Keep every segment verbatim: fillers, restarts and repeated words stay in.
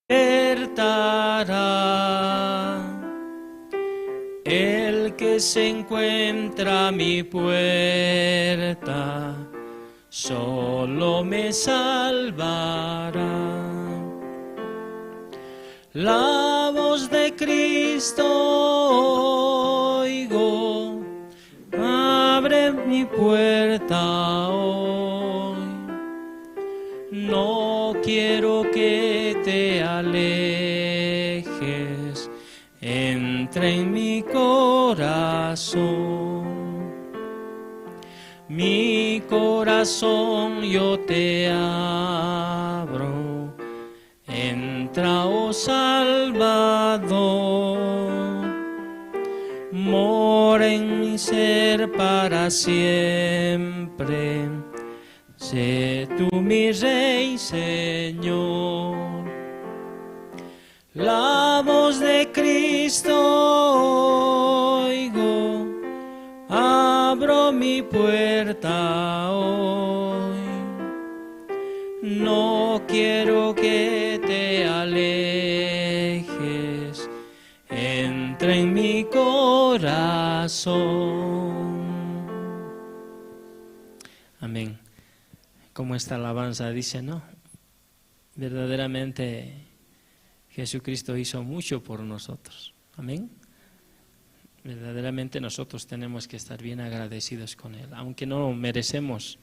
despertará. El que se encuentra a mi puerta, solo me salvará. La voz de Cristo oigo, abre mi puerta hoy. No quiero que te alejes, entra en mi corazón. Mi corazón yo te abro, entra, oh Salvador, mora en mi ser para siempre. Sé tú mi Rey, Señor. La voz de Cristo oigo, abro mi puerta hoy. No quiero que te alejes, entra en mi corazón. Amén. Como esta alabanza dice, ¿no? Verdaderamente Jesucristo hizo mucho por nosotros. Amén. Verdaderamente nosotros tenemos que estar bien agradecidos con Él, aunque no merecemos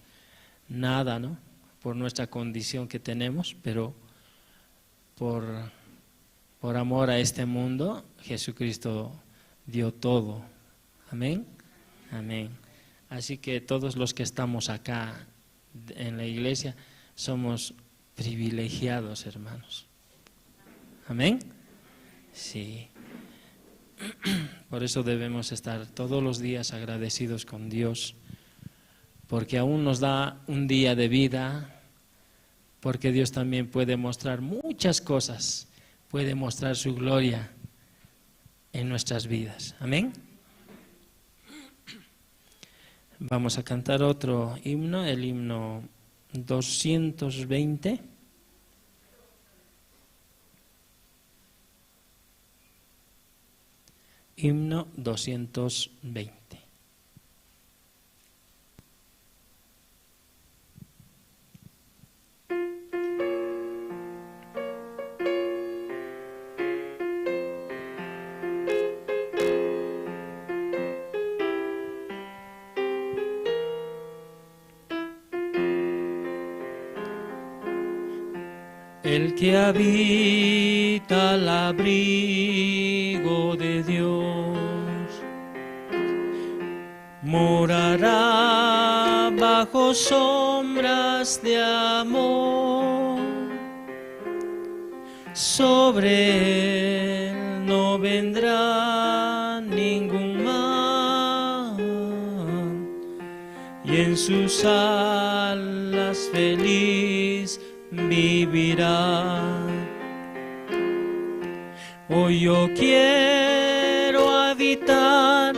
nada, ¿no? Por nuestra condición que tenemos, pero por, por amor a este mundo, Jesucristo dio todo. Amén. Amén. Así que todos los que estamos acá en la iglesia somos privilegiados, hermanos. Amén. Sí. Por eso debemos estar todos los días agradecidos con Dios, porque aún nos da un día de vida, porque Dios también puede mostrar muchas cosas, puede mostrar su gloria en nuestras vidas. Amén. Vamos a cantar otro himno, el himno doscientos veinte. Himno doscientos veinte. El que habita al abrigo de Dios morará bajo sombras de amor. Sobre él no vendrá ningún mal, y en sus alas feliz vivirá. Hoy yo quiero habitar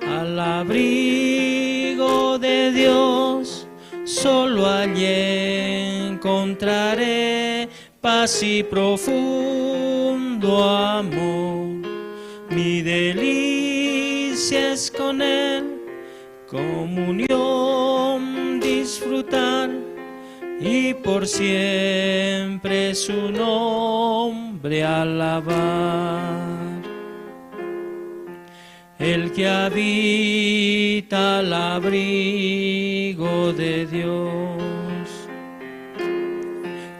al abrigo de Dios, solo allí encontraré paz y profundo amor. Mi delicia es con él comunión disfrutar y por siempre su nombre alabar. El que habita al abrigo de Dios,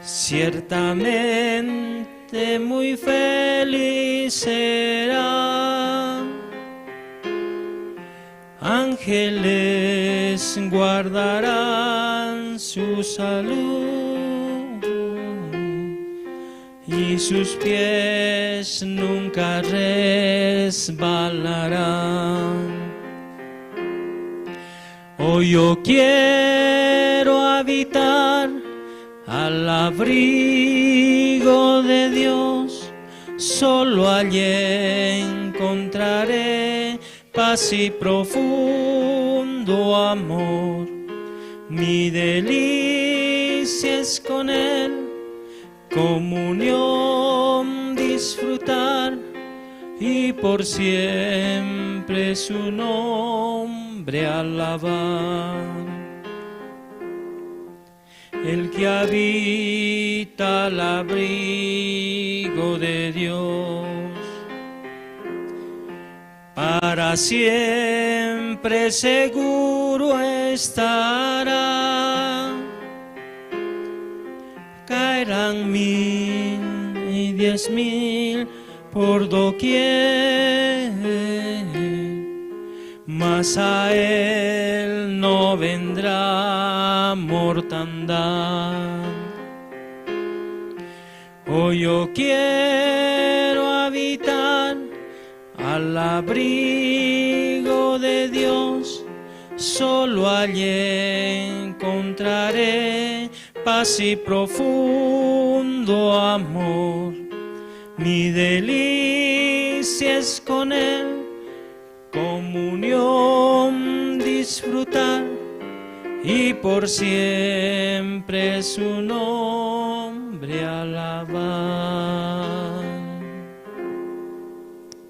ciertamente muy feliz será. Ángeles guardarán su salud, y sus pies nunca resbalarán. Hoy yo quiero habitar al abrigo de Dios, solo allí encontraré paz y profundo amor. Mi delicia es con él, comunión disfrutar y por siempre su nombre alabar. El que habita al abrigo de Dios, para siempre seguro estará. Caerán mil y diez mil por doquier, mas a él no vendrá mortandad. Hoy yo quiero habitar al abrigo de Dios, solo allí encontraré paz y profundo amor. Mi delicia es con él, comunión disfrutar y por siempre su nombre alabar.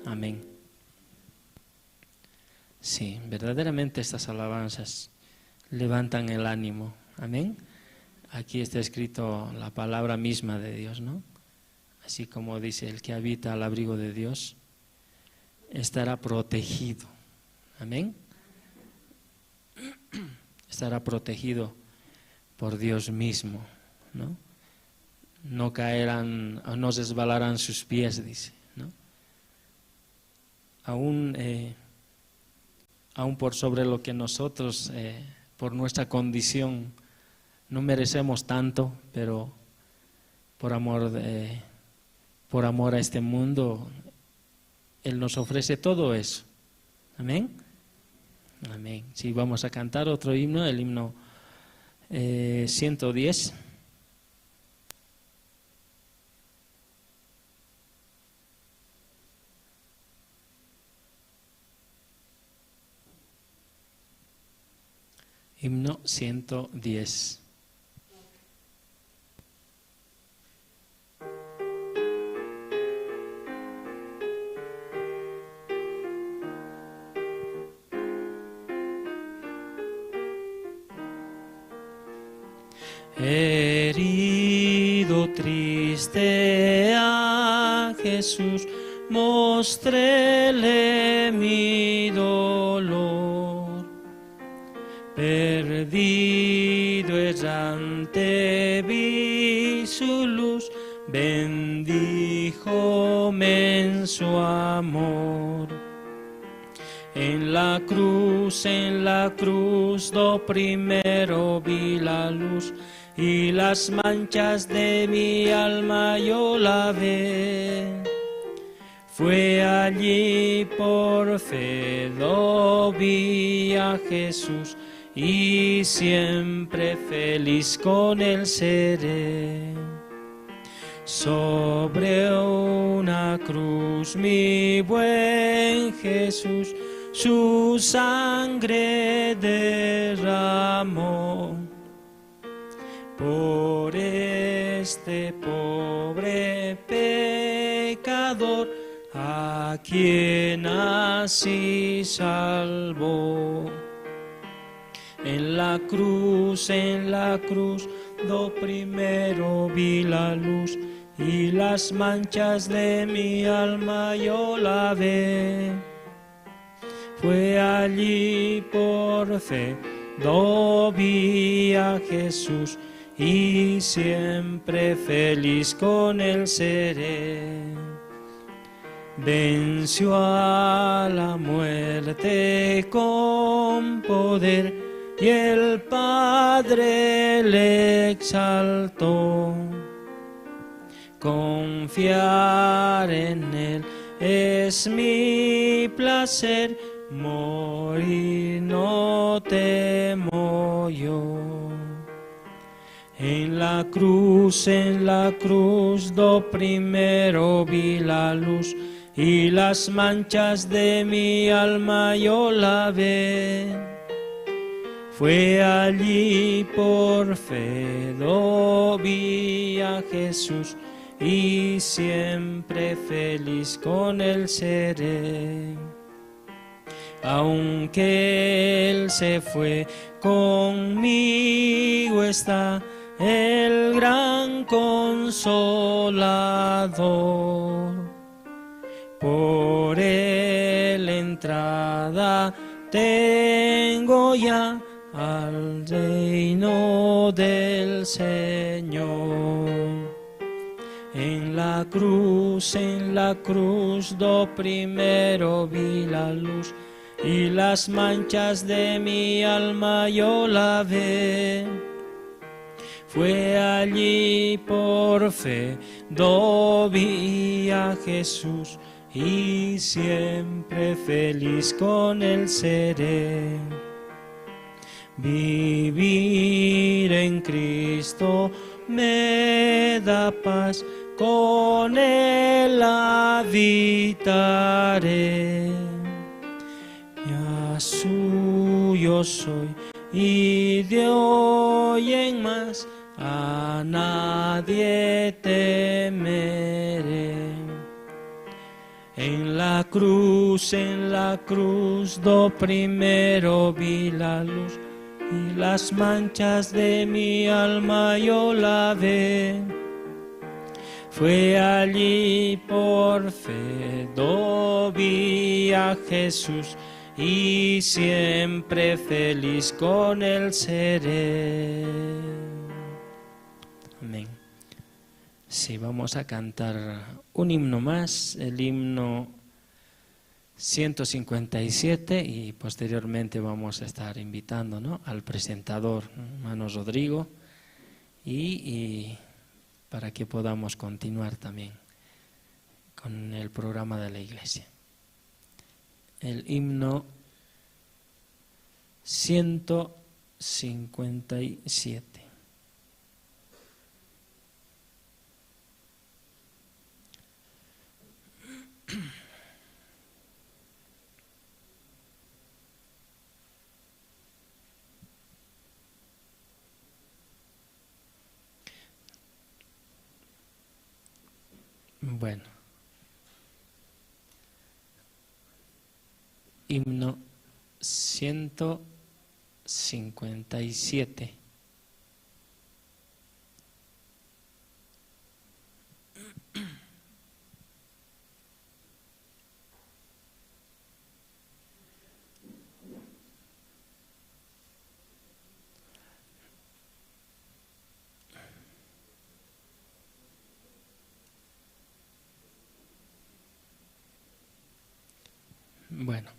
Amén. Sí, verdaderamente estas alabanzas levantan el ánimo. Amén. Aquí está escrito la palabra misma de Dios, ¿no? Así como dice, el que habita al abrigo de Dios estará protegido. Amén. Estará protegido por Dios mismo, ¿no? No caerán, no resbalarán sus pies, dice, ¿no? Aún, eh, aún por sobre lo que nosotros, eh, por nuestra condición, no merecemos tanto, pero por amor de, por amor a este mundo, Él nos ofrece todo eso. Amén. Amén. Sí, vamos a cantar otro himno, el himno, eh, ciento diez. Himno ciento diez. Herido, triste a Jesús, mostréle mi dolor. Perdido, errante, vi su luz, bendíjome en su amor. En la cruz, en la cruz, do primero vi la luz, y las manchas de mi alma yo lavé. Fue allí por fe do vi a Jesús, y siempre feliz con él seré. Sobre una cruz mi buen Jesús su sangre derramó. Por este pobre pecador, a quien así salvó. En la cruz, en la cruz, do primero vi la luz, y las manchas de mi alma yo lavé. Fue allí por fe, do vi a Jesús, y siempre feliz con él seré. Venció a la muerte con poder, y el Padre le exaltó. Confiar en él es mi placer, morir no temo yo. En la cruz, en la cruz, do primero vi la luz, y las manchas de mi alma yo lavé. Fue allí por fe, do vi a Jesús, y siempre feliz con él seré. Aunque él se fue, conmigo está el gran consolador. Por él entrada tengo ya al reino del Señor. En la cruz, en la cruz, do primero vi la luz, y las manchas de mi alma yo lavé. Fue allí por fe, do vi a Jesús, y siempre feliz con él seré. Vivir en Cristo me da paz, con él habitaré. Ya suyo soy, y de hoy en más a nadie temeré. En la cruz, en la cruz, do primero vi la luz, y las manchas de mi alma yo lavé. Fue allí por fe, do vi a Jesús, y siempre feliz con él seré. Amén. Sí, vamos a cantar un himno más, el himno ciento cincuenta y siete, y posteriormente vamos a estar invitando, ¿no?, al presentador, hermano Rodrigo, y, y para que podamos continuar también con el programa de la iglesia. El himno ciento cincuenta y siete. Bueno. Himno ciento cincuenta y siete. Bueno.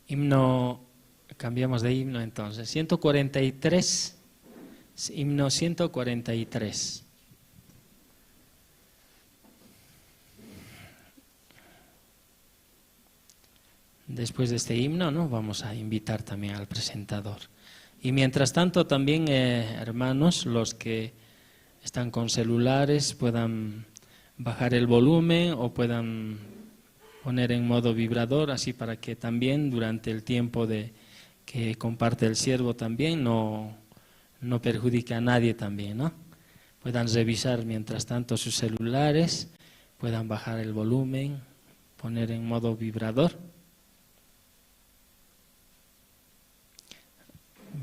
Himno, cambiamos de himno entonces. Ciento cuarenta y tres, himno ciento cuarenta y tres. Después de este himno, ¿no?, vamos a invitar también al presentador. Y mientras tanto, también, eh, hermanos, los que están con celulares, puedan bajar el volumen o puedan poner en modo vibrador, así para que también durante el tiempo de que comparte el siervo también no, no perjudique a nadie también, ¿no? Puedan revisar mientras tanto sus celulares, puedan bajar el volumen, poner en modo vibrador.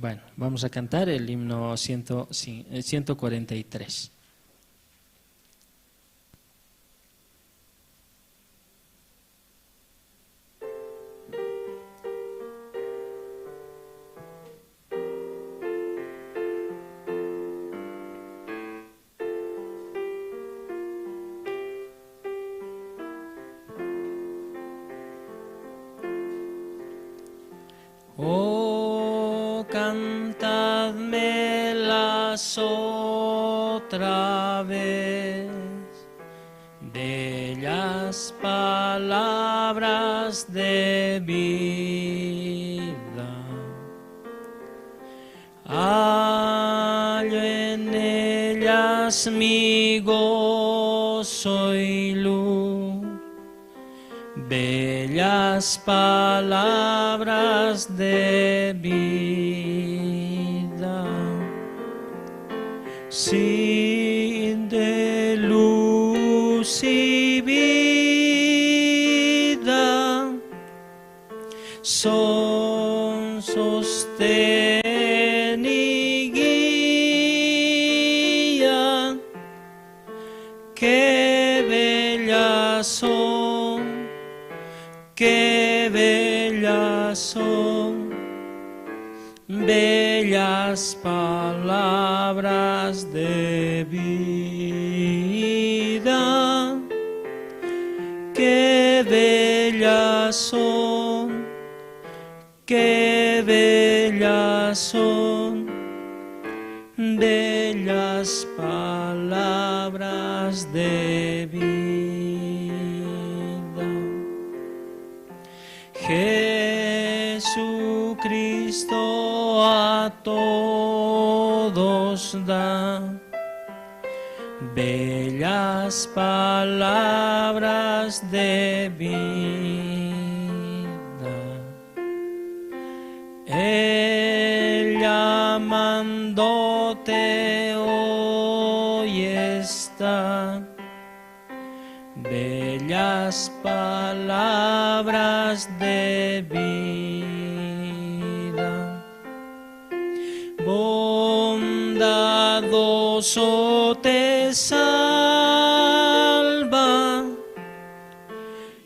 Bueno, vamos a cantar el himno ciento, cin-, eh, ciento cuarenta y tres. Oh, cantadmelas otra vez de las palabras de vida. mi gozo y luz, bellas palabras de vida. Sin de luz y vida, son sostén y guía. Qué bellas son, qué bellas son, bellas palabras de vida. Qué bellas son, qué bellas son, bellas palabras de vida. Jesucristo a todos da bellas palabras de vida. Él llamándote hoy está, bellas palabras de vida. Bondadoso te salva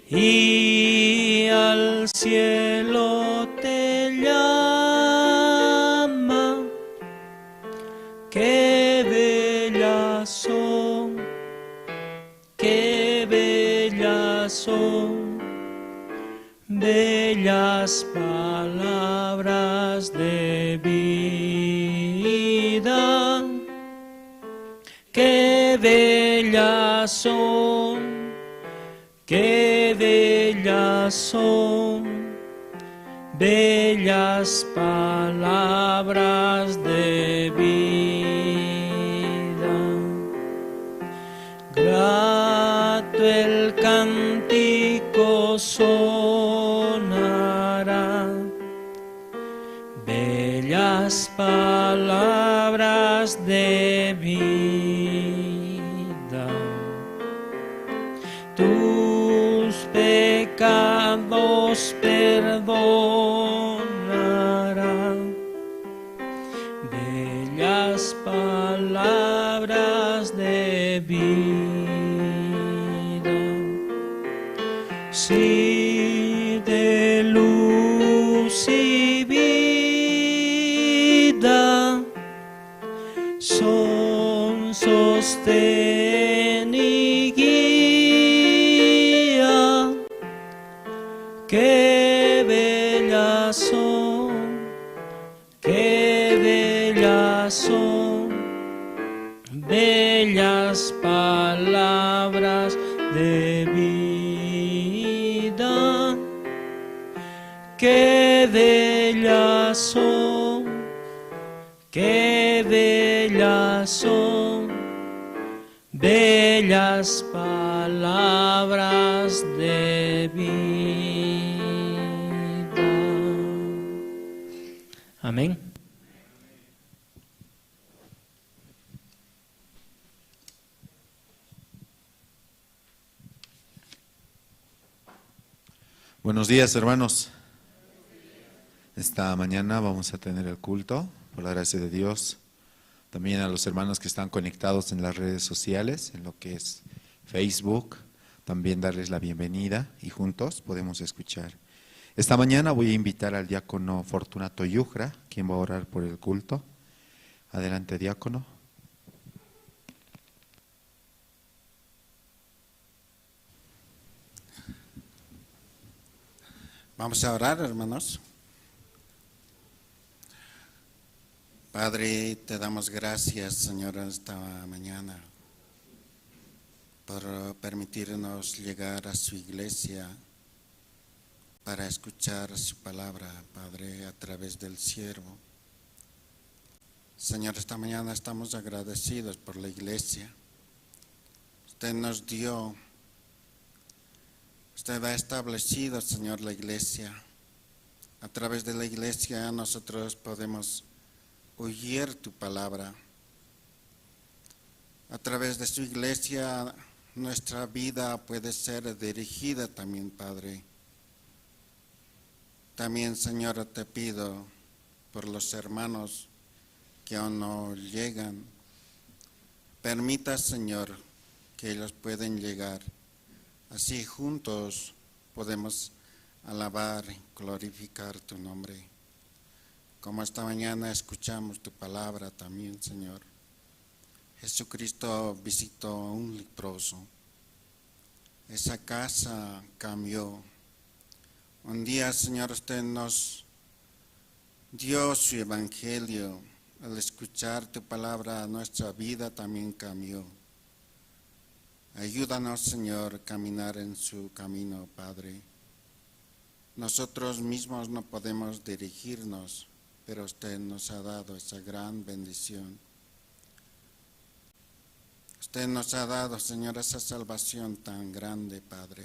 y al cielo te llama. Qué bellas son, qué bellas son, bellas palabras de vida. Qué bellas son, qué bellas son, bellas palabras de vida. Grato el cántico sonará, bellas palabras de vida. Tus pecados perdonará, bellas palabras de vida. Si de luz y vida son sostén y guía, qué bellas son, qué bellas son, bellas palabras de vida. Qué bellas son, qué bellas son, bellas palabras de vida. Amén. Buenos días, hermanos. Esta mañana vamos a tener el culto, por la gracia de Dios. También a los hermanos que están conectados en las redes sociales, en lo que es Facebook, también darles la bienvenida y juntos podemos escuchar. Esta mañana voy a invitar al diácono Fortunato Yujra, quien va a orar por el culto. Adelante, diácono. Vamos a orar, hermanos. Padre, te damos gracias, Señor, esta mañana por permitirnos llegar a su iglesia para escuchar su palabra, Padre, a través del siervo. Señor, esta mañana estamos agradecidos por la iglesia. Usted nos dio, usted ha establecido, Señor, la iglesia. A través de la iglesia nosotros podemos oír tu palabra. A través de su iglesia nuestra vida puede ser dirigida también, Padre. También, Señor, te pido por los hermanos que aún no llegan. Permita, Señor, que ellos puedan llegar. Así juntos podemos alabar y glorificar tu nombre. Como esta mañana escuchamos tu palabra también, Señor. Jesucristo visitó a un leproso. Esa casa cambió. Un día, Señor, usted nos dio su evangelio. Al escuchar tu palabra, nuestra vida también cambió. Ayúdanos, Señor, caminar en su camino, Padre. Nosotros mismos no podemos dirigirnos, pero usted nos ha dado esa gran bendición. Usted nos ha dado, Señor, esa salvación tan grande, Padre.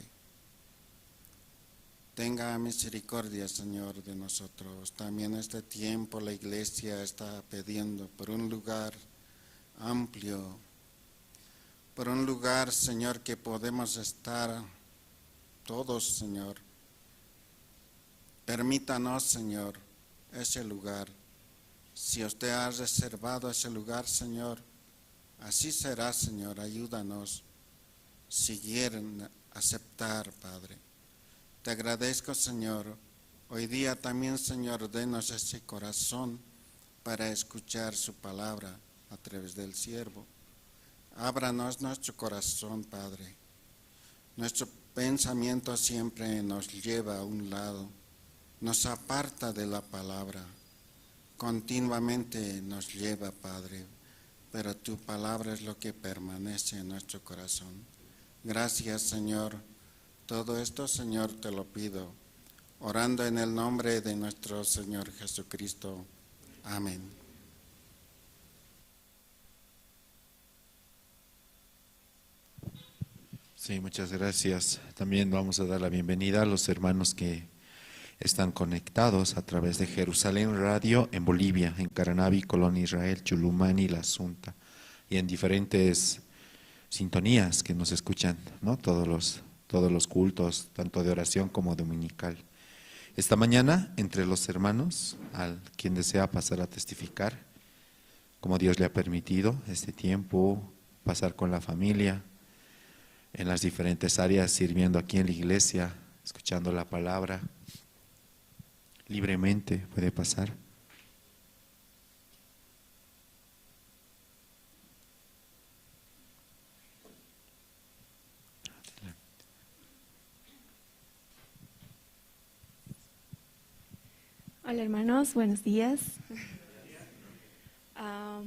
Tenga misericordia, Señor, de nosotros. También este tiempo la iglesia está pidiendo por un lugar amplio, por un lugar, Señor, que podemos estar todos, Señor. Permítanos, Señor, ese lugar. Si usted ha reservado ese lugar, Señor, así será, Señor. Ayúdanos seguir, aceptar, Padre. Te agradezco, Señor. Hoy día también, Señor, denos ese corazón para escuchar su palabra a través del siervo. Ábranos nuestro corazón, Padre. Nuestro pensamiento siempre nos lleva a un lado, nos aparta de la palabra. Continuamente nos lleva, Padre, pero tu palabra es lo que permanece en nuestro corazón. Gracias, Señor. Todo esto, Señor, te lo pido, orando en el nombre de nuestro Señor Jesucristo. Amén. Sí, muchas gracias. También vamos a dar la bienvenida a los hermanos que están conectados a través de Jerusalén Radio en Bolivia, en Caranavi, Colón Israel, Chulumani, La Asunta, y en diferentes sintonías que nos escuchan, ¿no? Todos los, todos los cultos, tanto de oración como dominical. Esta mañana, entre los hermanos, al quien desea pasar a testificar, como Dios le ha permitido este tiempo, pasar con la familia en las diferentes áreas, sirviendo aquí en la iglesia, escuchando la palabra. Libremente puede pasar. Hola, hermanos, buenos días. Ah,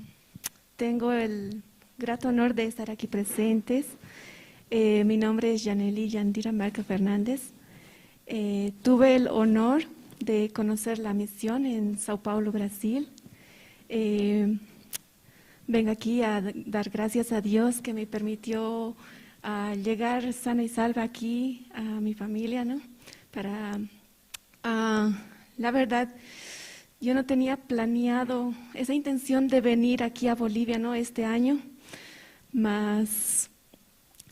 tengo el grato honor de estar aquí presentes. Eh, mi nombre es Yaneli Yandira Marca Fernández. Eh, tuve el honor de conocer la misión en Sao Paulo, Brasil. Eh, vengo aquí a dar gracias a Dios que me permitió, ah, llegar sana y salva aquí a mi familia, ¿no? Para Ah, la verdad, yo no tenía planeado esa intención de venir aquí a Bolivia, ¿no? Este año, mas,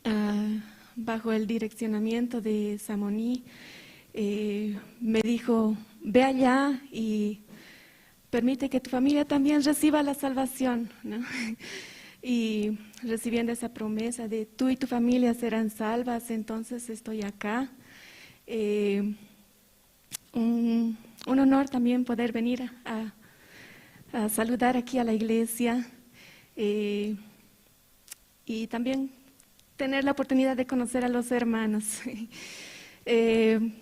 ah, bajo el direccionamiento de Samoní, eh, me dijo: "Ve allá y permite que tu familia también reciba la salvación", ¿no? Y recibiendo esa promesa de: "Tú y tu familia serán salvas", entonces estoy acá. Eh, un, un honor también poder venir a, a saludar aquí a la iglesia, eh, y también tener la oportunidad de conocer a los hermanos. Eh,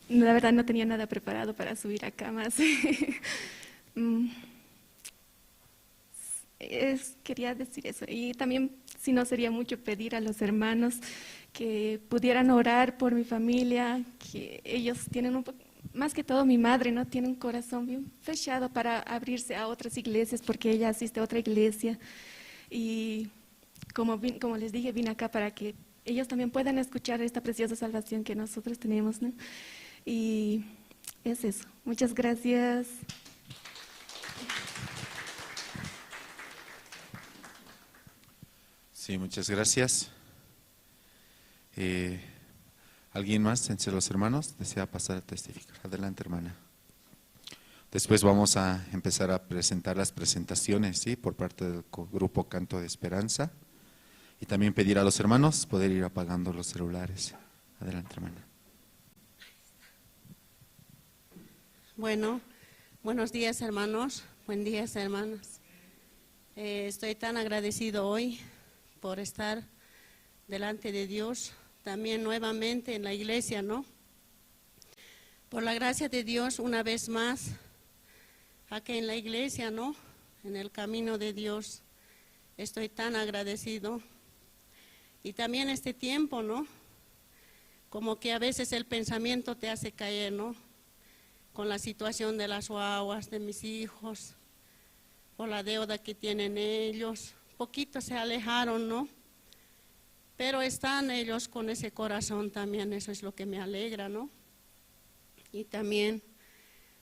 la verdad no tenía nada preparado para subir acá más. Mm. Es, quería decir eso. Y también, si no sería mucho pedir a los hermanos que pudieran orar por mi familia, que ellos tienen un po-, Más que todo mi madre, ¿no? Tiene un corazón bien fechado para abrirse a otras iglesias porque ella asiste a otra iglesia. Y como, vin- como les dije, vine acá para que ellos también puedan escuchar esta preciosa salvación que nosotros tenemos, ¿no? Y es eso. Muchas gracias. Sí, muchas gracias. Eh, ¿Alguien más entre los hermanos desea pasar a testificar? Adelante, hermana. Después vamos a empezar a presentar las presentaciones, ¿sí? Por parte del co- grupo Canto de Esperanza. Y también pedir a los hermanos poder ir apagando los celulares. Adelante, hermana. Bueno, buenos días, hermanos. Buen día, hermanas. Eh, estoy tan agradecido hoy por estar delante de Dios, también nuevamente en la iglesia, ¿no? Por la gracia de Dios, una vez más, aquí en la iglesia, ¿no? En el camino de Dios. Estoy tan agradecido. Y también este tiempo, ¿no? Como que a veces el pensamiento te hace caer, ¿no? Con la situación de las guaguas, de mis hijos, o la deuda que tienen ellos. Poquito se alejaron, ¿no? Pero están ellos con ese corazón también, eso es lo que me alegra, ¿no? Y también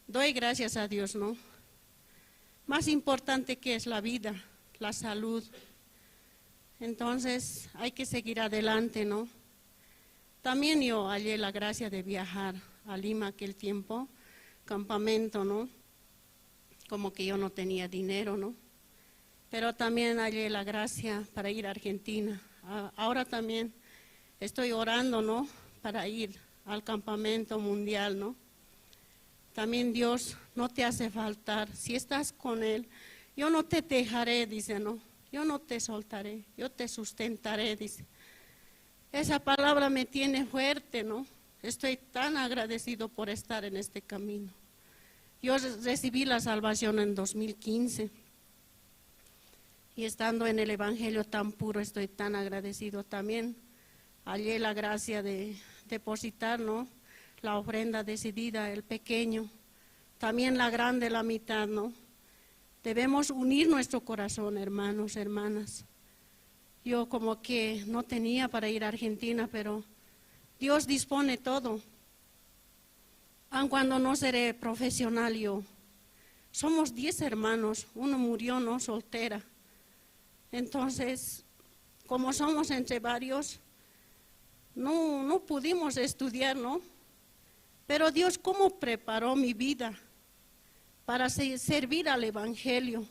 doy gracias a Dios, ¿no? Más importante que es la vida, la salud. Entonces hay que seguir adelante, ¿no? También yo hallé la gracia de viajar a Lima aquel tiempo, campamento, ¿no? Como que yo no tenía dinero, ¿no? Pero también hallé la gracia para ir a Argentina. A- ahora también estoy orando, ¿no? Para ir al campamento mundial, ¿no? También Dios no te hace faltar. Si estás con Él, yo no te dejaré, dice, ¿no? Yo no te soltaré, yo te sustentaré, dice. Esa palabra me tiene fuerte, ¿no? Estoy tan agradecido por estar en este camino. Yo re- recibí la salvación en dos mil quince y estando en el Evangelio tan puro estoy tan agradecido también. Hallé la gracia de depositar, ¿no? La ofrenda decidida, el pequeño, también la grande, la mitad, ¿no? Debemos unir nuestro corazón, hermanos, hermanas. Yo como que no tenía para ir a Argentina, pero Dios dispone todo. Aun cuando no seré profesional yo. Somos diez hermanos, uno murió, ¿no? Soltera. Entonces, como somos entre varios, no, no pudimos estudiar, ¿no? Pero Dios cómo preparó mi vida para se- servir al Evangelio.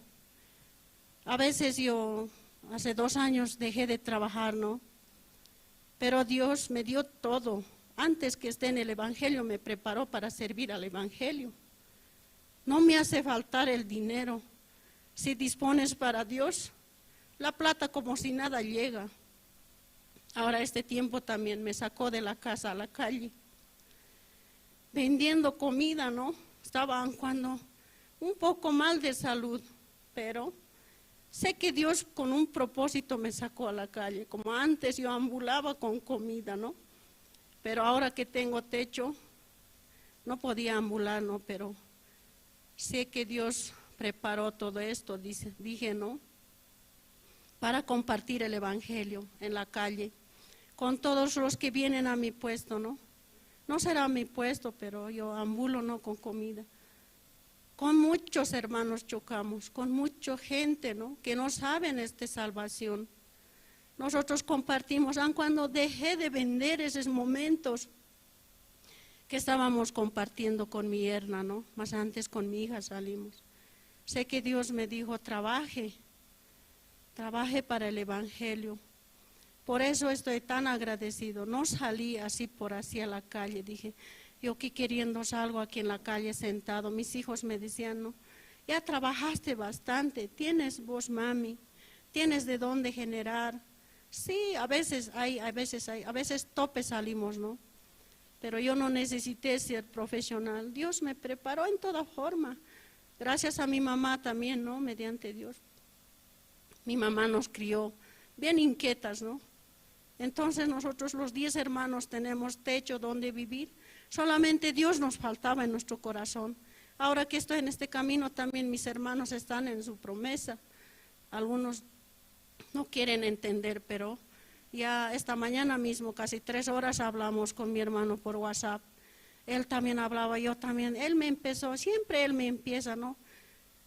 A veces yo, hace dos años dejé de trabajar, ¿no? Pero Dios me dio todo. Antes que esté en el Evangelio, me preparó para servir al Evangelio. No me hace faltar el dinero. Si dispones para Dios, la plata como si nada llega. Ahora este tiempo también me sacó de la casa a la calle, vendiendo comida, ¿no? Estaba cuando un poco mal de salud, pero sé que Dios con un propósito me sacó a la calle. Como antes yo ambulaba con comida, ¿no? Pero ahora que tengo techo, no podía ambular, ¿no? Pero sé que Dios preparó todo esto, dice, dije, ¿no? Para compartir el evangelio en la calle, con todos los que vienen a mi puesto, ¿no? No será mi puesto, pero yo ambulo, ¿no? Con comida. Con muchos hermanos chocamos, con mucha gente, ¿no? Que no saben esta salvación. Nosotros compartimos, aun cuando dejé de vender esos momentos que estábamos compartiendo con mi yerna, ¿no? Más antes con mi hija salimos. Sé que Dios me dijo, trabaje, trabaje para el evangelio. Por eso estoy tan agradecido. No salí así por así a la calle. Dije, yo aquí queriendo salgo aquí en la calle sentado. Mis hijos me decían, no, ya trabajaste bastante, tienes voz, mami, tienes de dónde generar. Sí, a veces hay, a veces hay, a veces tope salimos, ¿no? Pero yo no necesité ser profesional. Dios me preparó en toda forma. Gracias a mi mamá también, ¿no? Mediante Dios. Mi mamá nos crió bien inquietas, ¿no? Entonces nosotros los diez hermanos tenemos techo donde vivir. Solamente Dios nos faltaba en nuestro corazón. Ahora que estoy en este camino, también mis hermanos están en su promesa. Algunos no quieren entender, pero ya esta mañana mismo, casi tres horas, hablamos con mi hermano por WhatsApp. Él también hablaba, yo también. Él me empezó, siempre él me empieza, ¿no?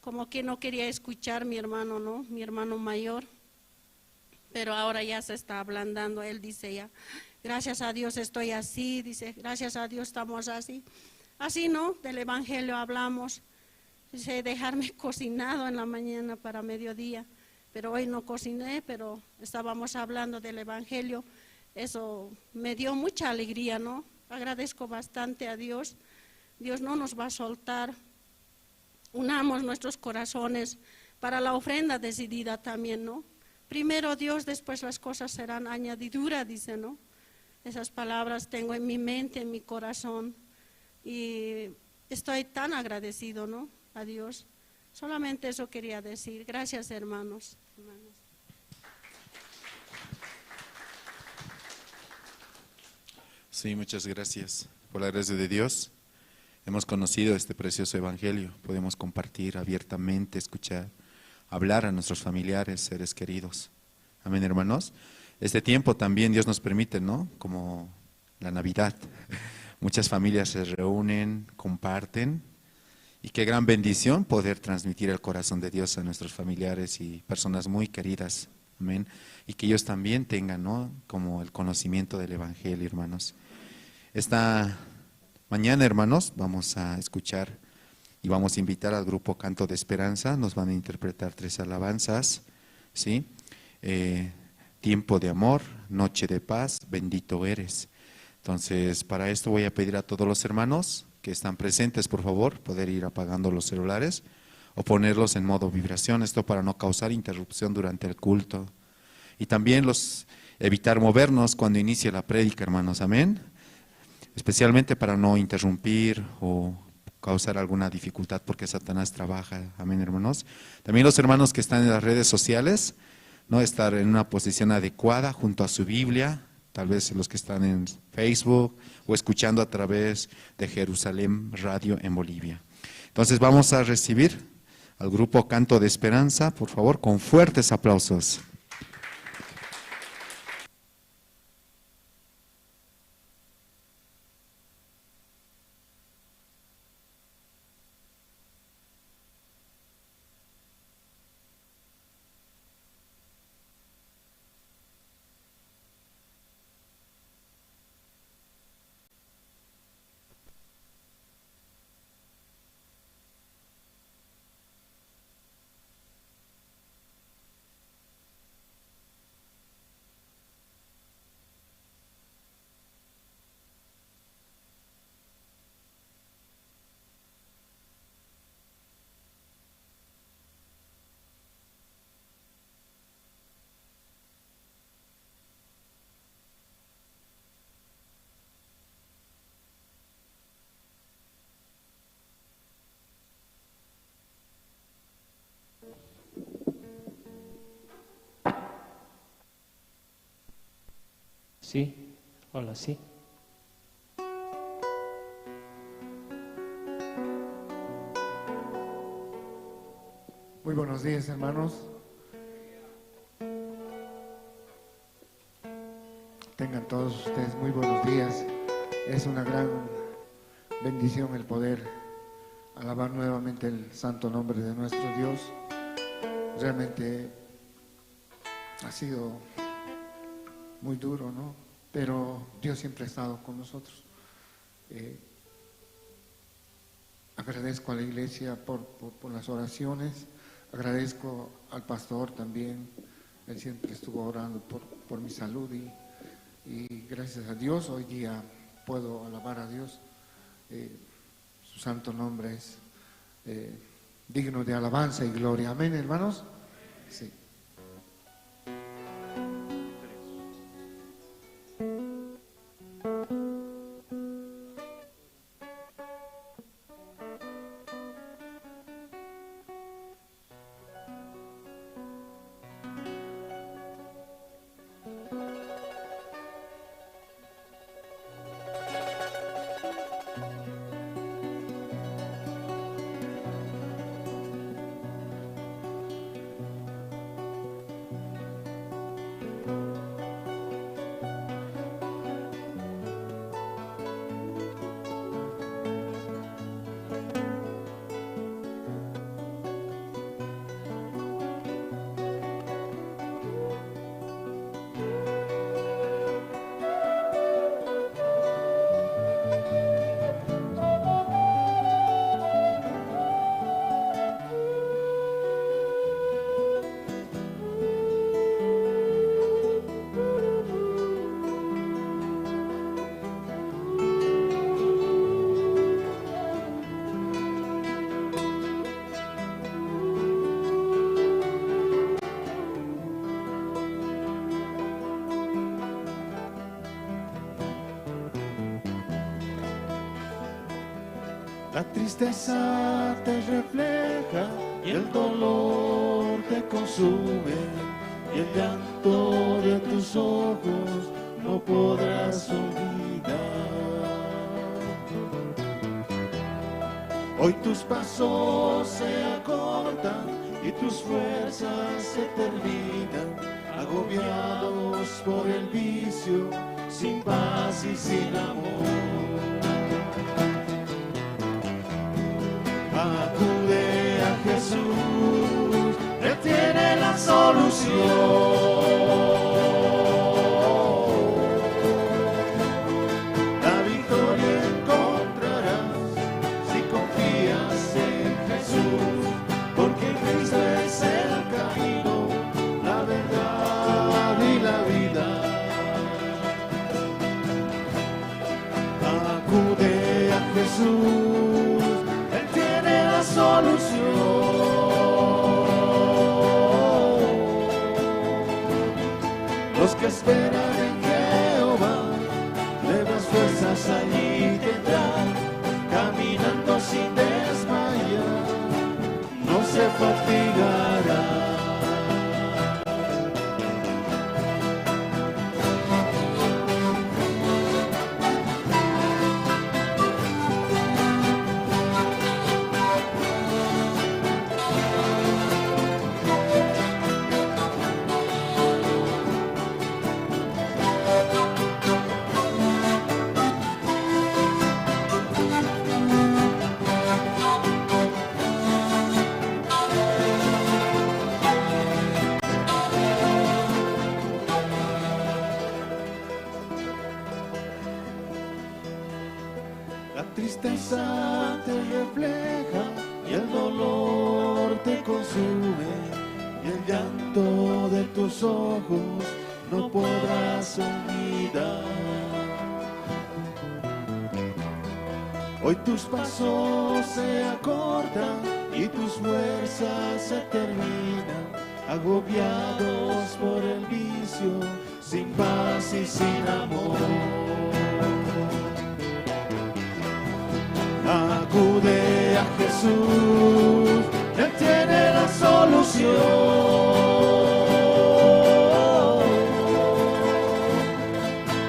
Como que no quería escuchar mi hermano, ¿no? Mi hermano mayor. Pero ahora ya se está ablandando. Él dice ya, gracias a Dios estoy así, dice, gracias a Dios estamos así. Así, ¿no? Del evangelio hablamos. Dice, dejarme cocinado en la mañana para mediodía, pero hoy no cociné, pero estábamos hablando del evangelio. Eso me dio mucha alegría, ¿no? Agradezco bastante a Dios. Dios no nos va a soltar. Unamos nuestros corazones para la ofrenda decidida también, ¿no? Primero Dios, después las cosas serán añadidura, dice, ¿no? Esas palabras tengo en mi mente, en mi corazón, y estoy tan agradecido, ¿no? A Dios. Solamente eso quería decir. Gracias, hermanos, hermanas. Sí, muchas gracias. Por la gracia de Dios, hemos conocido este precioso evangelio. Podemos compartir abiertamente, escuchar, hablar a nuestros familiares, seres queridos. Amén, hermanos. Este tiempo también Dios nos permite, ¿no? Como la Navidad. Muchas familias se reúnen, comparten. Y qué gran bendición poder transmitir el corazón de Dios a nuestros familiares y personas muy queridas. Amén. Y que ellos también tengan, ¿no? Como el conocimiento del evangelio, hermanos. Esta mañana, hermanos, vamos a escuchar y vamos a invitar al grupo Canto de Esperanza. Nos van a interpretar tres alabanzas, ¿sí? Eh, Tiempo de amor, Noche de paz, Bendito eres. Entonces, para esto voy a pedir a todos los hermanos que están presentes, por favor, poder ir apagando los celulares o ponerlos en modo vibración, esto para no causar interrupción durante el culto. Y también los evitar movernos cuando inicie la prédica, hermanos. Amén. Especialmente para no interrumpir o causar alguna dificultad, porque Satanás trabaja. Amén, hermanos. También los hermanos que están en las redes sociales, ¿no? Estar en una posición adecuada junto a su Biblia, tal vez los que están en Facebook o escuchando a través de Jerusalén Radio en Bolivia. Entonces vamos a recibir al grupo Canto de Esperanza, por favor, con fuertes aplausos. Sí, hola, sí. Muy buenos días, hermanos. Tengan todos ustedes muy buenos días. Es una gran bendición el poder alabar nuevamente el santo nombre de nuestro Dios. Realmente ha sido muy duro, ¿no? Pero Dios siempre ha estado con nosotros. Eh, Agradezco a la iglesia por, por, por las oraciones, agradezco al pastor también, él siempre estuvo orando por, por mi salud y, y gracias a Dios hoy día puedo alabar a Dios. Eh, su santo nombre es, eh, digno de alabanza y gloria. Amén, hermanos. Sí. La tristeza te refleja y el dolor te consume, y el llanto de tus ojos no podrás olvidar. Hoy tus pasos se acortan y tus fuerzas se terminan, agobiados por el vicio, sin paz y sin amor. Acude a Jesús, Él tiene la solución. La victoria encontrarás si confías en Jesús, porque Cristo es el camino, la verdad y la vida. Acude a Jesús, Él tiene la solución. Los que esperan en Jehová, nuevas fuerzas allí tendrán, caminando sin desmayar, no se fatigará. La tristeza te refleja y el dolor te consume, y el llanto de tus ojos no podrás olvidar. Hoy tus pasos se acortan y tus fuerzas se terminan, agobiados por el vicio, sin paz y sin amor. Acude a Jesús, Él tiene la solución.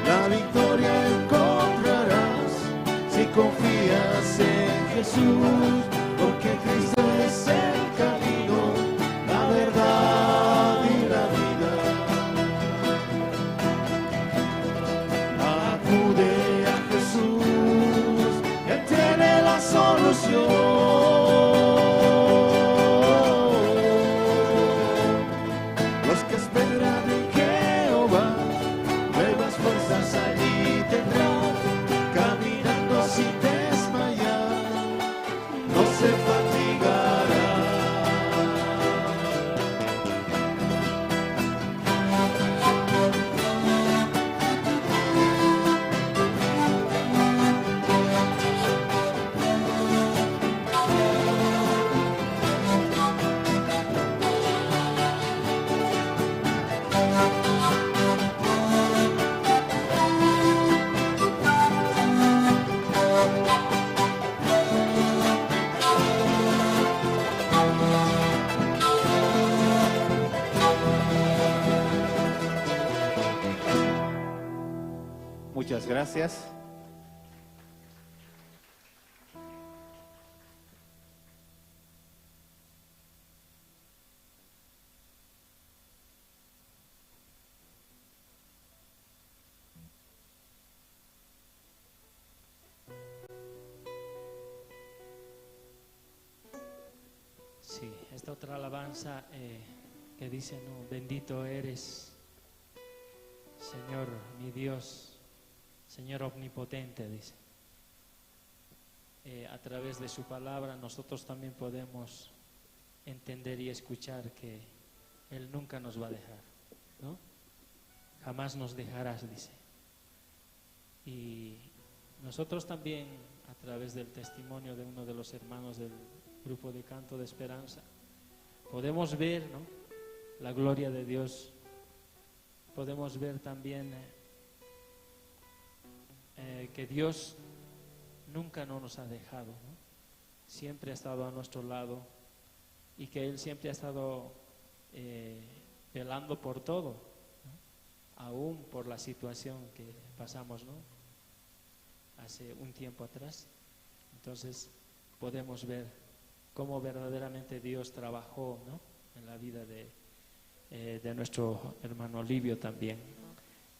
La victoria encontrarás si confías en Jesús, porque Cristo es el camino, la verdad y la vida. Acude a Jesús, Él tiene la solución. Los que esperan en Jehová, nuevas fuerzas allí tendrán, caminando sin desmayar, no se fatigarán. Muchas gracias. Sí, esta otra alabanza, eh, que dice, ¿no? "Bendito eres, Señor, mi Dios, Señor omnipotente", dice. Eh, a través de su palabra nosotros también podemos entender y escuchar que Él nunca nos va a dejar, ¿no? "Jamás nos dejarás", dice. Y nosotros también, a través del testimonio de uno de los hermanos del grupo de canto de esperanza, podemos ver, ¿no? La gloria de Dios. Podemos ver también, eh, eh, que Dios nunca no nos ha dejado, ¿no? siempre ha estado a nuestro lado y que Él siempre ha estado, eh, velando por todo, ¿no? Aún por la situación que pasamos, ¿no? Hace un tiempo atrás. Entonces, podemos ver cómo verdaderamente Dios trabajó, ¿no? En la vida de, eh, de nuestro hermano Livio también.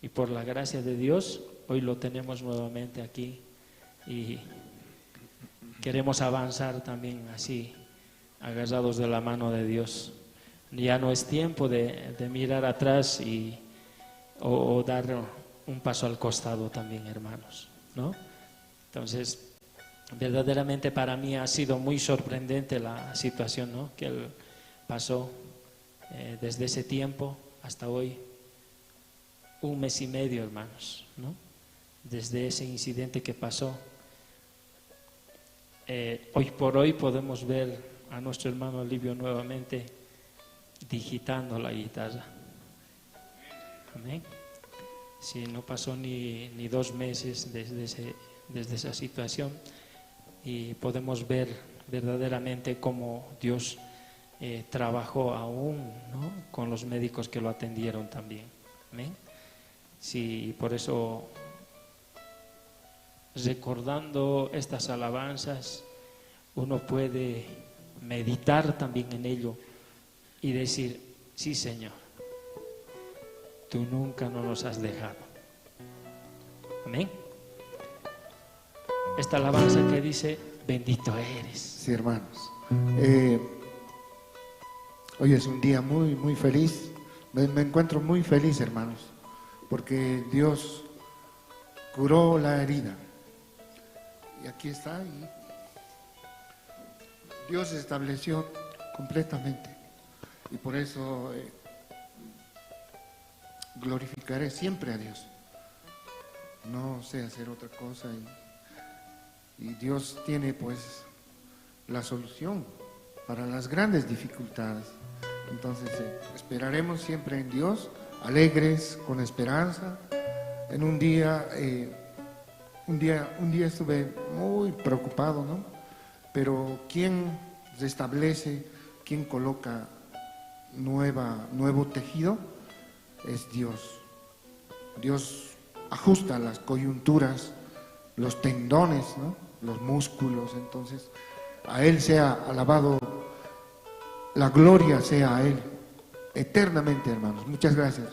Y por la gracia de Dios, hoy lo tenemos nuevamente aquí y queremos avanzar también así, agarrados de la mano de Dios. Ya no es tiempo de, de mirar atrás y, o, o dar un paso al costado también, hermanos, ¿no? Entonces, verdaderamente para mí ha sido muy sorprendente la situación, ¿no? Que él pasó, eh, desde ese tiempo hasta hoy, un mes y medio, hermanos, ¿no? Desde ese incidente que pasó. Eh, hoy por hoy podemos ver a nuestro hermano Livio nuevamente digitando la guitarra. Amén. Sí, no pasó ni, ni dos meses desde ese, desde esa situación y podemos ver verdaderamente cómo Dios, eh, trabajó aún, ¿no? Con los médicos que lo atendieron también. Amén. Sí, por eso, recordando estas alabanzas, uno puede meditar también en ello y decir: "Sí, Señor, tú nunca no nos has dejado". Amén. Esta alabanza que dice: "Bendito eres". Sí, hermanos. Eh, hoy es un día muy, muy feliz. Me, me encuentro muy feliz, hermanos, porque Dios curó la herida. Y aquí está, y Dios estableció completamente. Y por eso, eh, glorificaré siempre a Dios. No sé hacer otra cosa y, y Dios tiene, pues, la solución para las grandes dificultades. Entonces, eh, esperaremos siempre en Dios, alegres, con esperanza. En un día, eh, un día, un día estuve muy preocupado, ¿no? Pero quien restablece, quien coloca nueva, nuevo tejido, es Dios. Dios ajusta las coyunturas, los tendones, ¿no? Los músculos. Entonces, a Él sea alabado, la gloria sea a Él eternamente, hermanos. Muchas gracias.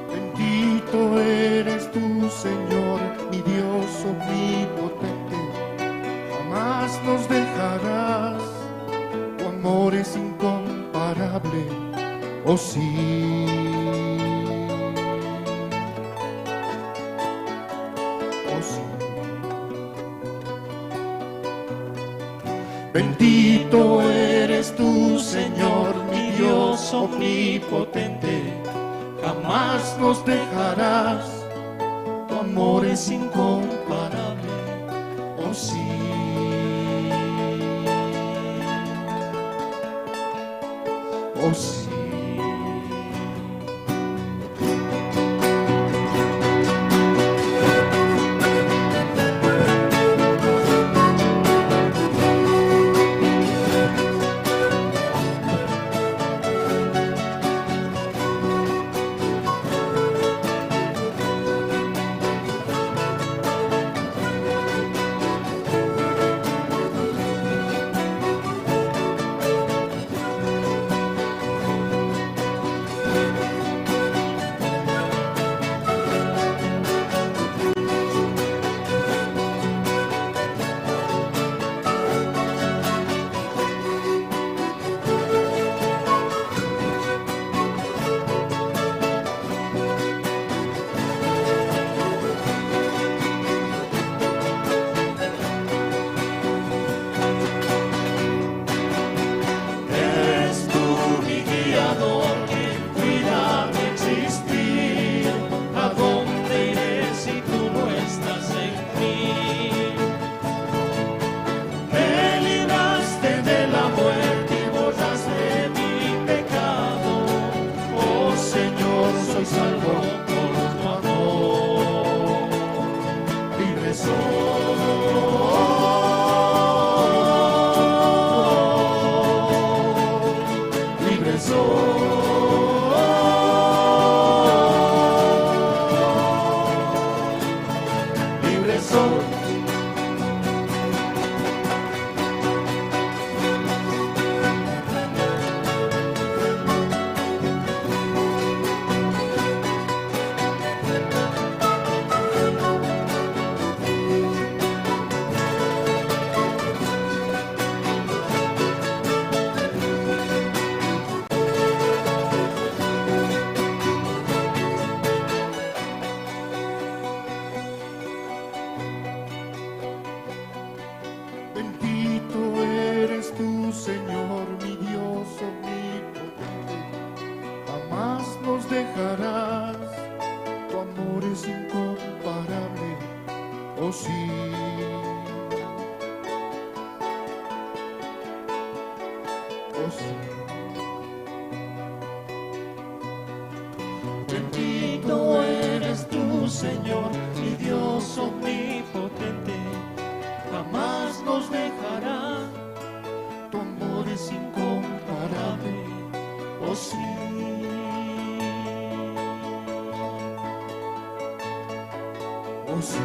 Bendito eres tú, Señor, mi Dios omnipotente. Jamás nos dejarás, tu amor es incomparable. Oh sí. Oh sí. Bendito eres tú, Señor, mi Dios omnipotente. Jamás nos dejarás, tu amor es incomparable. Oh sí. Oh sí. Soy salvo por tu amor, libre soy, libre soy, libre soy. Bendito eres tú, Señor, mi Dios omnipotente. Jamás nos dejarás, tu amor es incomparable. Oh sí, oh sí. Bendito eres tú, Señor, mi Dios omnipotente. Jamás nos dejarás, tu amor es incomparable. Oh sí, oh sí.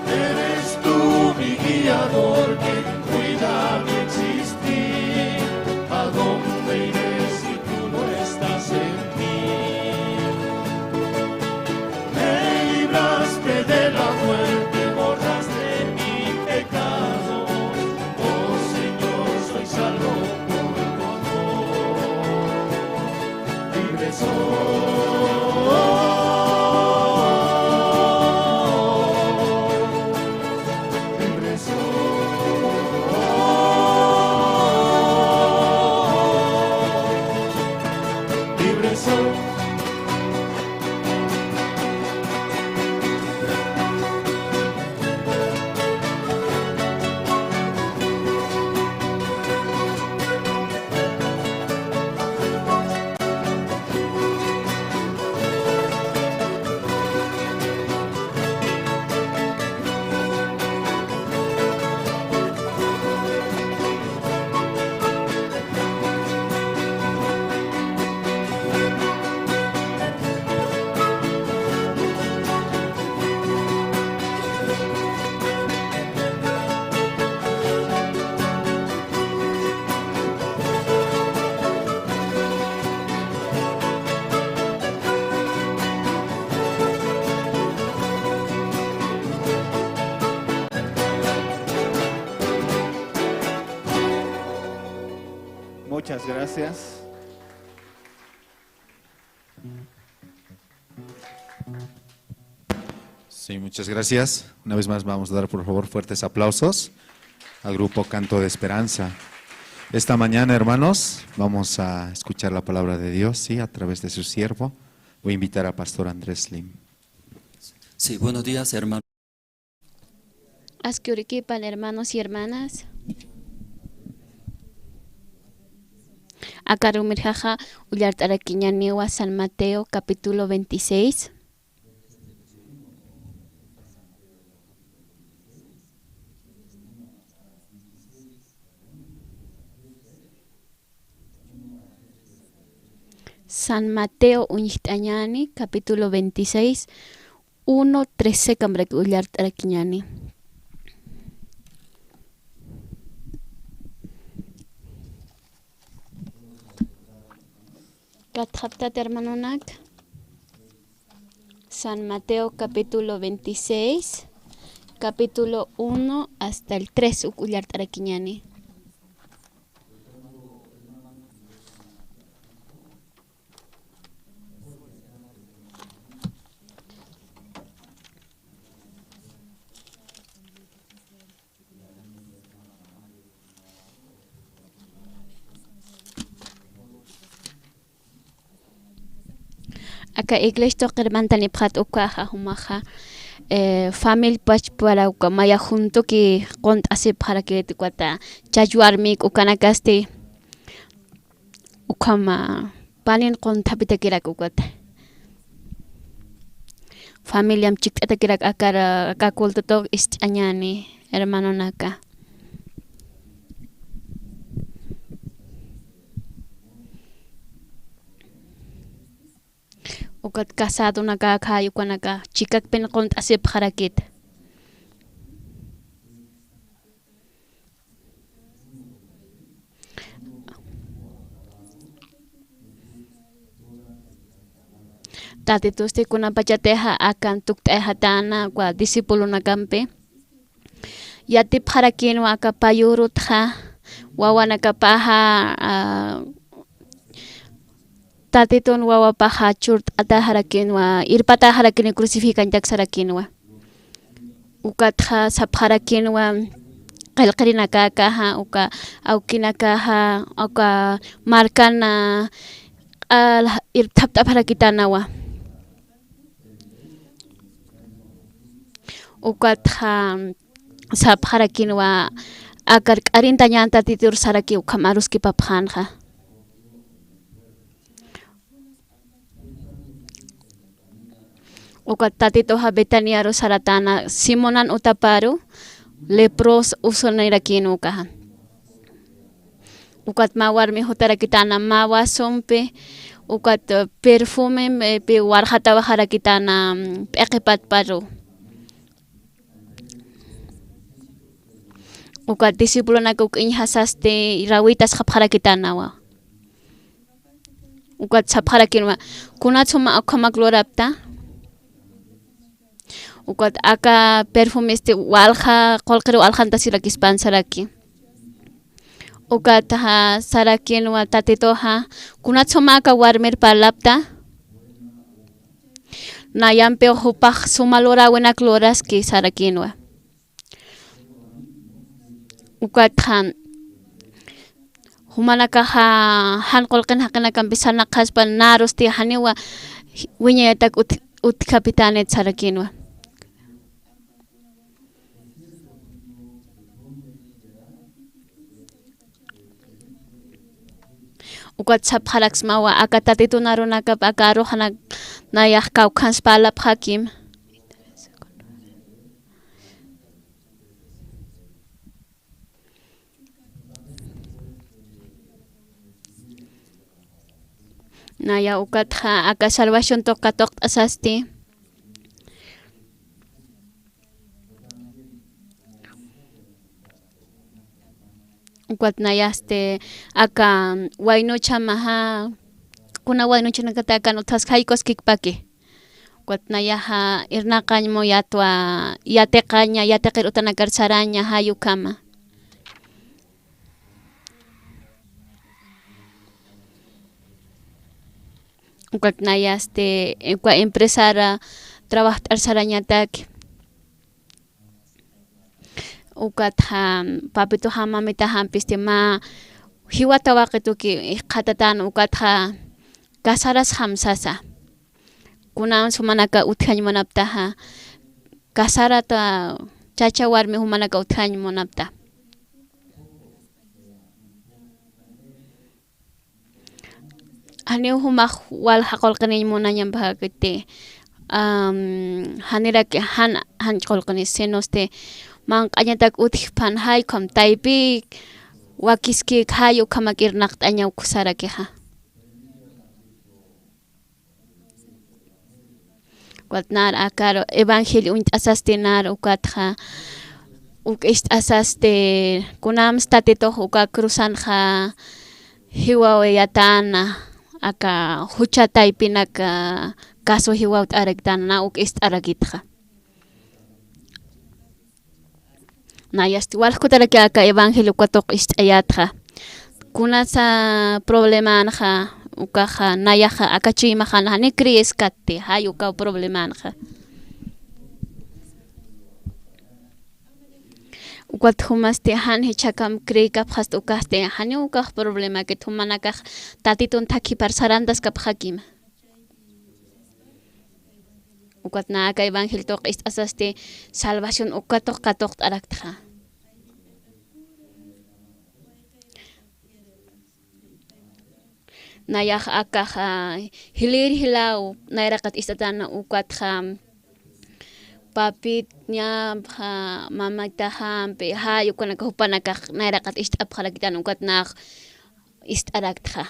Eres tú mi guiador, quien cuida mi existir. ¿A dónde iré si tú no estás en mí? Me libraste de la muerte, borraste mi pecado. Oh Señor, soy salvo por tu amor. Libre soy, libre soy, libre soy. Muchas gracias. Sí, muchas gracias. Una vez más vamos a dar, por favor, fuertes aplausos al grupo Canto de Esperanza. Esta mañana, hermanos, vamos a escuchar la palabra de Dios, sí, a través de su siervo. Voy a invitar a Pastor Andrés Slim. Sí, buenos días, hermano. Aski urikipal, hermanos y hermanas. Aka arumir jaja ullart'arakiñaniwa San Mateo capítulo veintiséis. San Mateo uñjt'añäni, capítulo veintiséis, uno, trece kamrak ullart'arakiñäni. Katxaptat, hermanonak. San Mateo, capítulo veintiséis, capítulo uno hasta el tres uk ullart'arakiñäni. Aka iglesia tuqir mantanipxat ukaxa jumaxa, eh, famil pachpara uka maya juntuki qunt'asipxarakit ukata chach warmik ukanakasti ukhama panin qunthapitakirak ukata. Familiam chikt'atakirak akar, aka cultotuq ist'añani hermanonaka. Ukat casadonaka, akha ukanaka chikakpin qunt'asipxarakit. Tatitusti kunapachatixa akan tukt'ayxatäna uka discipulonakampi. Yatipxarakïnwa aka payürutxa, wawanakapaxa, ah, Tatitun wawapaxa churt'ataxarakïnwa, irpataxarakïnwa, crucificañtak sarakïnwa. Ukatxa sapxarakïnwa, qillqirinakäkaxa, uka awkinakaxa, uka markana, q'al, irpthapt'apxarakitänawa. Ukatxa sapxarakïnwa, akar k'arintañän Tatitur saraki ukham aruskipapxänxa. Ukat Tatituxa Betaniaru saratäna Simonan utaparu, lepros usunirakïn ukaxa. Ukat mä warmi jutarakitäna mä wasumpi, ukat, eh, perfume, eh, pi warxatawaxarakitäna, mm, p'iqipatparu. Ukat discipulonak uk iñjasasti rawïtasxapxarakitänawa. Ukat sapxarakïnwa, ¿kunats juma ukhamak lurapta? Ukat aka perfumesti walja, qullqir waljantasirakispän saraki. Ukatxa sarakïnwa Tatituxa, ¿kunats juma aka warmir parlapta? Nayampiw jupax suma luräwinak luraski sarakïnwa. Ukatxa jumanakaxa jan qullqin jaqinakampi sarnaqaspa, narusti janiwa wiñayatak ut-, utjapitänit sarakïnwa. Ukat sapxaraksmawa, aka Tatitun arunakap aka aruxanak nayax kawkhans parlapxakim. Naya ukatxa aka salvación tuq katuqt'asasti. Ukat nayasti aka waynuchamaxa, kuna waynuchanakata akan utjaski jaykuskikpaki. Ukat nayaxa irnaqañ muyatwa, yatiqaña, yatiqir utanakar saraña jay ukhama. Ukat nayasti, uka empresara trabajt'ar sarañataki. Ukatxa, papituxa mamitaxampisti mä jiwa tawaqituki jikxatatän, ukatxa casarasxam sasa. Kunams jumanaka utjañ munaptaxa, casarata, chacha warmi jumanaka utjañ munapta. Janiw jumax walja qullqiniñ munañampakiti, am, janiraki jan, jan qullqini, sinosti manq'añatak utjpan jay ukham taypïk, wakiskïk jay ukhamak irnaqt'aña uk sarakixa. Ukat nar akar evangelio uñt'asasti nar ukatxa, uk ist'asasti, kunams Tatitux uka cruzanxa jiwawayatäna, aka jucha taypinak caso jiwawt'araktäna, uk ist'arakitxa. Nayasti walja kutaraki aka evangelio katuq ist'ayätxa. Kunasa problemänxa, ukaxa, nayaxa, aka chuymaxan, jani creeskatti, jay ukaw problemänxa. Ukat jumasti jan jichhakam creekapxasti ukasti, jani ukax problemakit, jumanakax Tatitun thakhipar sarantaskapxakima. Ukat na aka evangelio tuqi ist'asasti salvación uka tuq katuqt'araktxa. Nayax akaxa jilïr jilaw nayraqat ist'atana ukatxa, papit ñapxa, mamitaxampi, jay ukanaka jupanakax nayraqat ist'apxarakitana ukat nax ist'araktxa.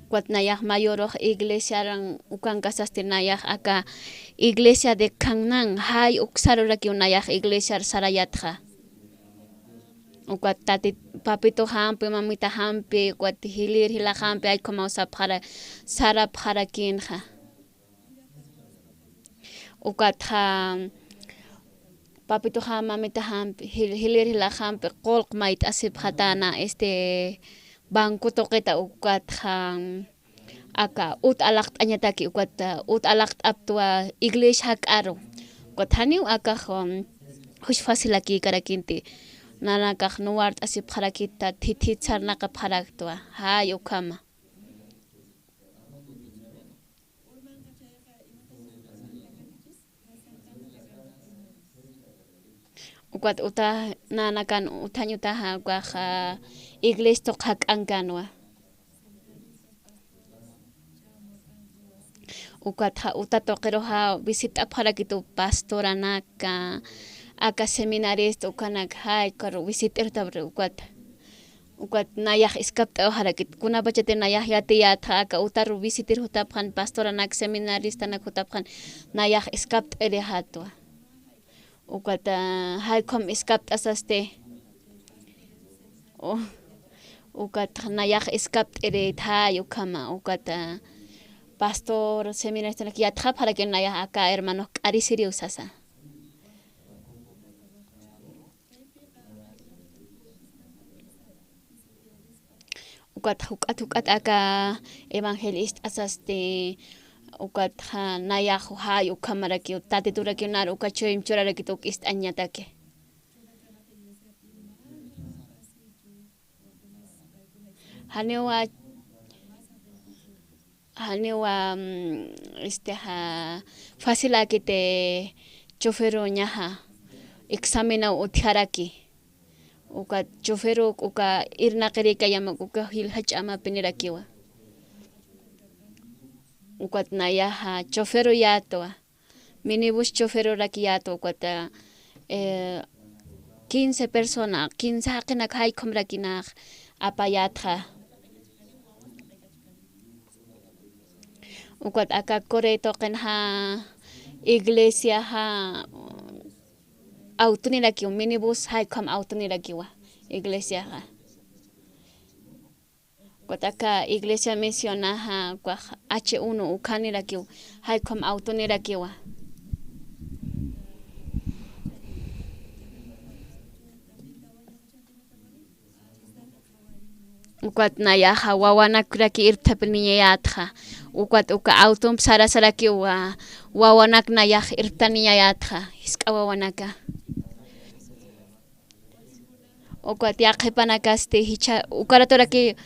Ukat nayax mayorux iglesiaran ukankasasti nayax aka iglesia de Canaán, jay uksarurakiw nayax iglesiar sarayatxa. Ukat tatit, papituxampi, mamitaxampi, ukat jilïr jilaxampi, jay ukhamaw sapxara, sarapxarakïnxa. Ukatxa, papituxam, mamitaxampi, jil-, jilïr jilaxampi, qullq mayt'asipxatäna, este, banco tuqita, ukatxa, aka, ut alaqt'añataki, ukat, ut alaqt'aptwa, iglesia jak'aru. Ukat janiw akax, um, juch facilakïkarakïnti, nanakax nuwart'asipxarakita, thithit sarnaqapxaraktwa, jay ukhama. Ukat uta, nanakan utjañ utaxa ukaxa iglesia tuq jak'ankanwa. Ukatxa uta tuqiruxa visit'apxarakitu pastoranaka, aka seminarista ukanak, jay ukaru visit'irutapxi ukat. Ukat nayax iskapt'awxarakit, kunapachati nayax yatiyätxa, aka utaru visitir jutapxan, pastoranak, seminaristanak jutapxan, nayax iskapt'irixatwa. Ukat, ah, jay ukham iskapt'asasti. U-, ukat nayax iskapt'irit, jay ukhama, ukat, ah, pastor, seminaristanak yatxapxaraki nayax aka hermanox k'arisiriw sasa. Ukat juk'at juk'at aka evangelista asasti, ukat ja-, nayax jay ukhamarakiw, tatiturakiw nar uka chuyma churarakit uk ist'añataki. Janiwa Janiwa, mm, este, ja, facilakiti choferuñaxa, examenaw utjaraki. Ukat choferuk, uka irnaqirikayama, uka jil jach'amapinirakiwa. Ukat nayaxa choferuyätwa. Minibús choferurakiyätwa ukat, eh, quince persona, quince jaqinak jay ukhamarakinäx apayätxa. Ukat aka Corea tuqinxa iglesiaxa autonirakiw, minibús jay ukham autonirakiwa iglesiaxa. Ukat aka iglesia misionaxa, ukax H uno ukhanirakiw, jay ukham autonirakiwa. Ukat nayaxa wawanakraki irpthapiniñayätxa. Ukat uka automp sarasarakiw, wawanak nayax irptaniñayätxa, jisk'a wawanaka. Ukat yaqhipanakasti jichha, ukaraturaki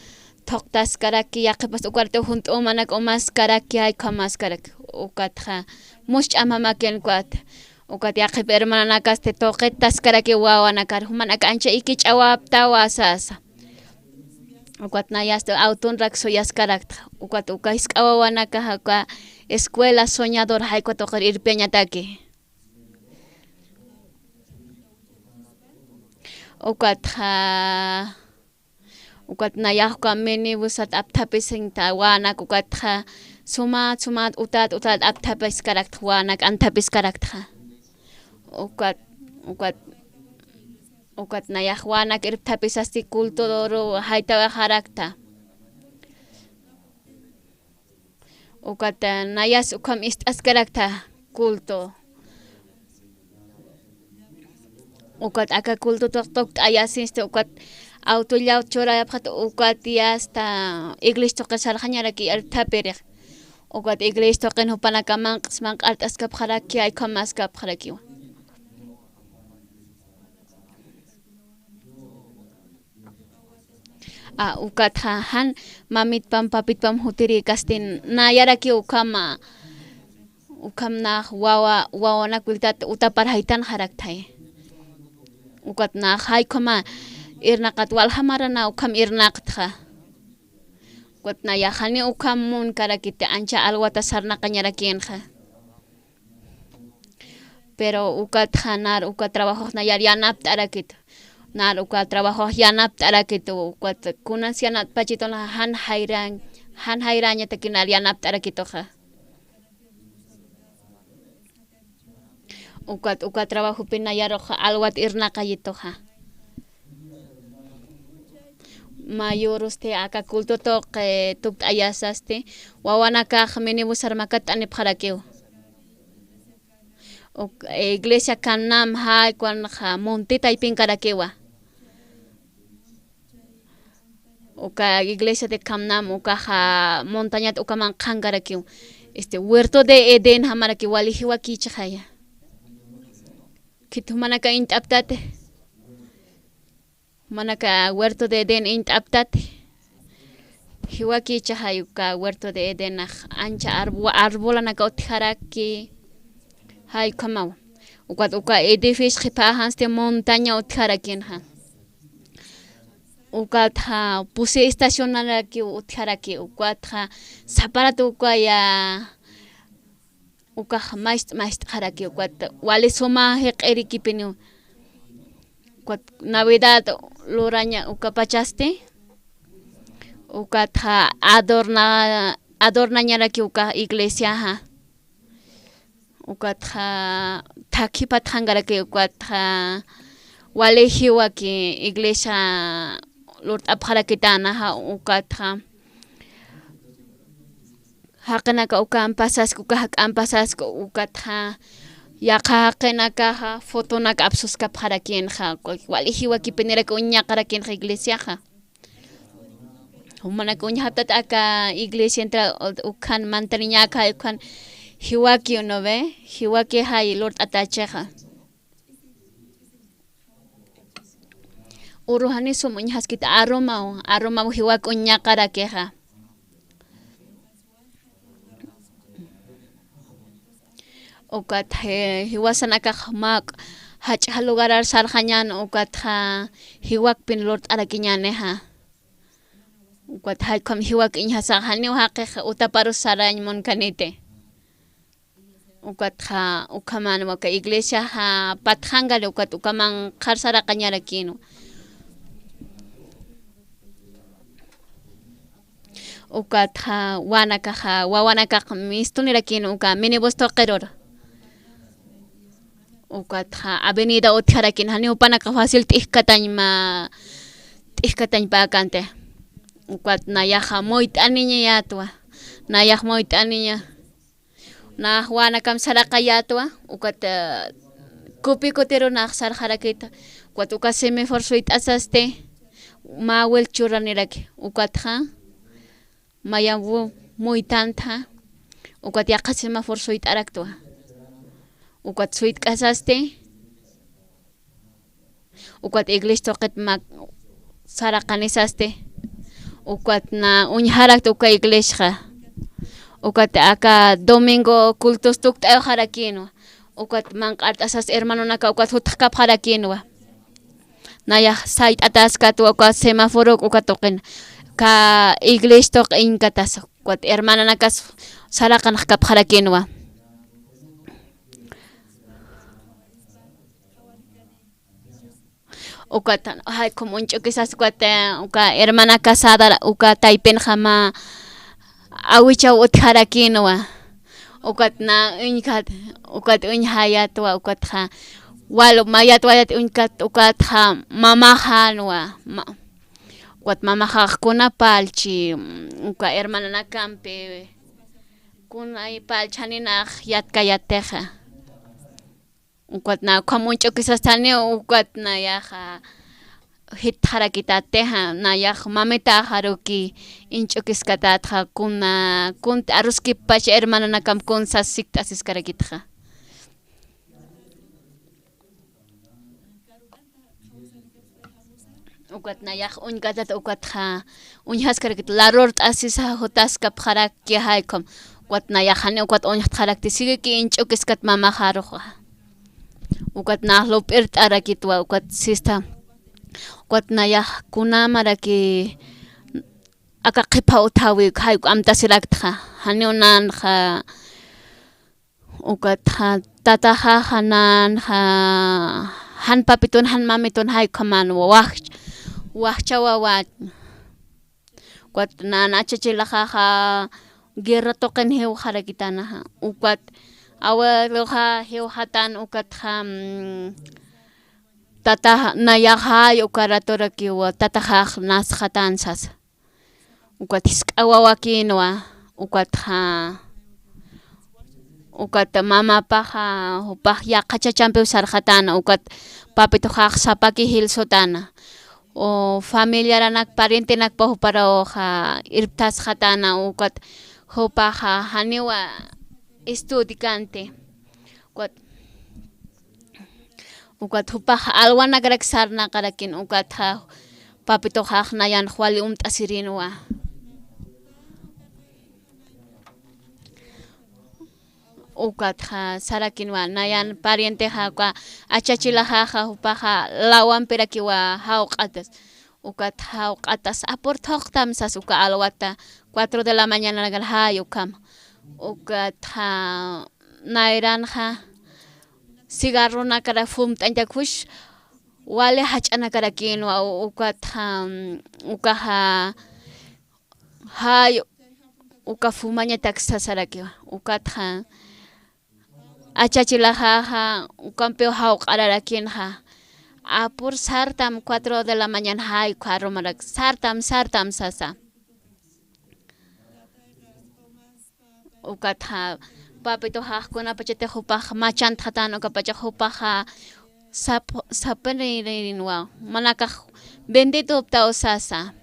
thuqtaskaraki, yaqhipas ukaratu junt'umanak umaskaraki, jay ukhamaskaraki. Ukatxa musch'amamakïn ukat. Ukat yaqhip hermananakasti tuqittaskaraki wawanakar, jumanak ancha ikich'awaptawa sasa. Ukat nayasti autonrak suyaskarakta. Ukat uka jisk'a wawanakaxa uka escuela soñador jay uka tuqir irpiñataki. Ukatxa, ukat nayax uka minibusat apthapisinta wanak, ukatxa sumat, sumat, utat, utat apthapiskaraktxa wanak, anthapiskaraktxa. Ukat, ukat, ukat nayax wanak irpthapisasti cultoru jaytawixarakta. Ukat, ah, nayas ukham ist'askarakta culto. Ukat aka culto tuq-, tukt'ayasisti, ukat autollaw churayapxat, ukat yasta iglesia tuqir sarxañaraki irpthapirix. Ukat iglesia tuqin jupanaka manq'as manq'art'askapxaraki, jay ukham maskapxarakiwa. A, ukatxa jan mamitpam papitpam jutirïkasti nayarakiw ukhama, ukham nax wawa, wawanak wiltat utapar jaytanxaraktay. Ukat nax jay ukhama irnaqat walja marana ukham irnaqtxa. Ukat nayax janiw ukham munkarakiti ancha alwata sarnaqañarakïnxa. Pero ukatxa nar uka trabajox nayar yanapt'arakit. Nar uka trabajox yanapt'arakit, ukat kunas yanapt'pachitun jan jayran, jan jayrañataki nar yanapt'arakituxa. Ukat uka trabajopi nayarux alwat irnaqayituxa. Mayurusti aka culto tuq, eh, tukt'ayasasti, wawanakax minibusar makat'anipxarakiw. Uk, iglesia kamnam jay ukanxa munti taypinkarakiwa. Uka iglesia de kamnam ukaxa montañat ukaman qhankarakiw. Este, huerto de Edén jamaraki wali jiwakïchixaya. Khit jumanaka int'aptati. Jumanaka huerto de Edén int'aptati. Jiwakïchixay uka huerto de Edenax ancha arbo-, arbolanaka utjaraki. Jay ukhamawa. Ukat uka edificio qhipaxansti montaña utjarakïnxa. Ukatxa pusi estacionarakiw utjaraki, ukatxa saparat ukaya ukax mast'mast'xaraki, ukat wali suma jiq'irikipiniw. Ukat Navidad luraña ukapachasti, ukatxa adorna-, adornañaraki uka iglesiaxa. Ukatxa thakhi patxankaraki, ukatxa wali jiwaki iglesia lurt'apxarakitanaxa, ukatxa jaqinaka ukan pasask, uka jak'an pasask, ukatxa yaqha jaqinakaxa fotonak apsuskapxarakïnxa, wali jiwakipinirak uñaqarakïnxa iglesiaxa. Jumanak uñjaptat aka iglesia entra ukhan mantariñaka ukhan jiwaki, ¿no ve? Jiwaki jay lurt'atachixa. Uru jani sum uñjaskit arumaw, arumaw jiwak uñaqarakixa. Ukat, eh, jiwasanakax mak jach'a lugarar sarxañän, ukatxa jiwakpin lurt'arakiñänixa. Ukat jay ukham jiwak uñjasax janiw jaqix utaparus sarañ munkaniti. Ukatxa ukhaman uka iglesiaxa patxankari, ukat ukaman qhar saraqañarakïnwa. Ukatxa wanakaxa, wawanakax mistunirakïn uka minibus tuqirur. Ukatxa avenida utjarakïn, janiw jupanakax fácil t'ijkatañ mä, t'ijkatañ päkanti. Ukat nayaxa muyt'aniñayätwa, nayax muyt'aniña. Nax wanakam saraqayätwa, ukat, eh, kupi kutiru nax sarxarakïta. Ukat uka semáforo suyt'asasti, mä welt churaniraki. Ukatxa, mayam wu-, muytantxa, ukat yaqha semáforo suyt'araktwa. Ukat suyt'kasasti, ukat iglesia tuqit mak saraqanisasti, ukat na uñjarakta uka iglesiaxa. Ukat aka domingo cultos tukt'ayxarakïnwa. Ukat manq'art'asas hermanonaka ukat jutxkapxarakïnwa. Nayax sayt'ataskatwa uka semáforo uka tuqin. Ka iglesia tuq inkatas ukat hermananakas saraqanxkapxarakïnwa. Ukat, jay ukham uñch'ukisas ukat, eh, uka hermana Casada, uka taypinxa mä awichaw utjarakïnwa. Ukat na uñjat, ukat uñjayätwa, ukatxa wal mayat wayat uñjat, ukatxa mamaxänwa. Ma-, ukat mamaxax kuna parlchi, uka hermananakampi, kunay parlchi janinax yatkayätixa. Ukat na ukham uñch'ukisastaniw, ukat nayaxa jitxarakitätixa, nayax mamitaxaruki uñch'ukiskatätxa, kuna, kunt'i aruskipach hermananakam kun sas sikt'asiskarakitxa. Ukat nayax uñkatat, ukatxa uñjaskarakit, larurt'asisa jutaskapxaraki jay ukham. Ukat nayax jani ukat uñjtxarakti, siguiki inch'ukiskat mamaxaruxa. Ukat nax lup'irt'arakitwa, ukat sista. Ukat nayax kunamaraki aka qhipa utjawi jay amtasiraktxa, janiw nanxa. Ukatxa tataxaxa nanxa, jan papitun jan mamitun jay ukhaman wajch-, wajcha wawa. Ukat nan achachilaxaxa guerra tuqin jiwxarakitanaxa. Ukat abueloxa jiwxatan, ukatxa, mm, tataxa nayaxay uka ratorakiw tataxax nasxatan sasa. Ukat jisk'a wawakïnwa, ukatxa, ukat mamapaxa, jupax yaqha chachampiw sarxatäna, ukat papituxax sapaki jilsutäna. O familiaranak, parientenakpa juparawxa irptasxatäna, ukat jupaxa janiwa estudikanti. Ukat Ukat jupax alwanakarak sarnaqarakin, ukatxa papituxax nayanx wali umt'asirinwa. Ukatxa sarakinwa, nayan parientexa uka achachilaxaxa jupaxa lawampirakiwa jawq'atas. Ukat jawq'atas apur thuqtam sas uka alwata cuatro de la mañananakar jay ukham. Ukatxa nayranxa cigarronakara fumt'añtak jus wali jach'anakarakïnwa, u-, ukatxa, ukaxa jay uka fumañatak sasarakiwa, ukatxa achachilaxaxa ukampiw jawq'ararakinxa. Apur sartam cuatro de la mañana jay ukharumarak sartam, sartam sasa. Ukatxa papituxax kunapachatix jupax machantxatan, ukapachax jupaxa sap-, sapanirinwa, manakax bendito uptaw sasa.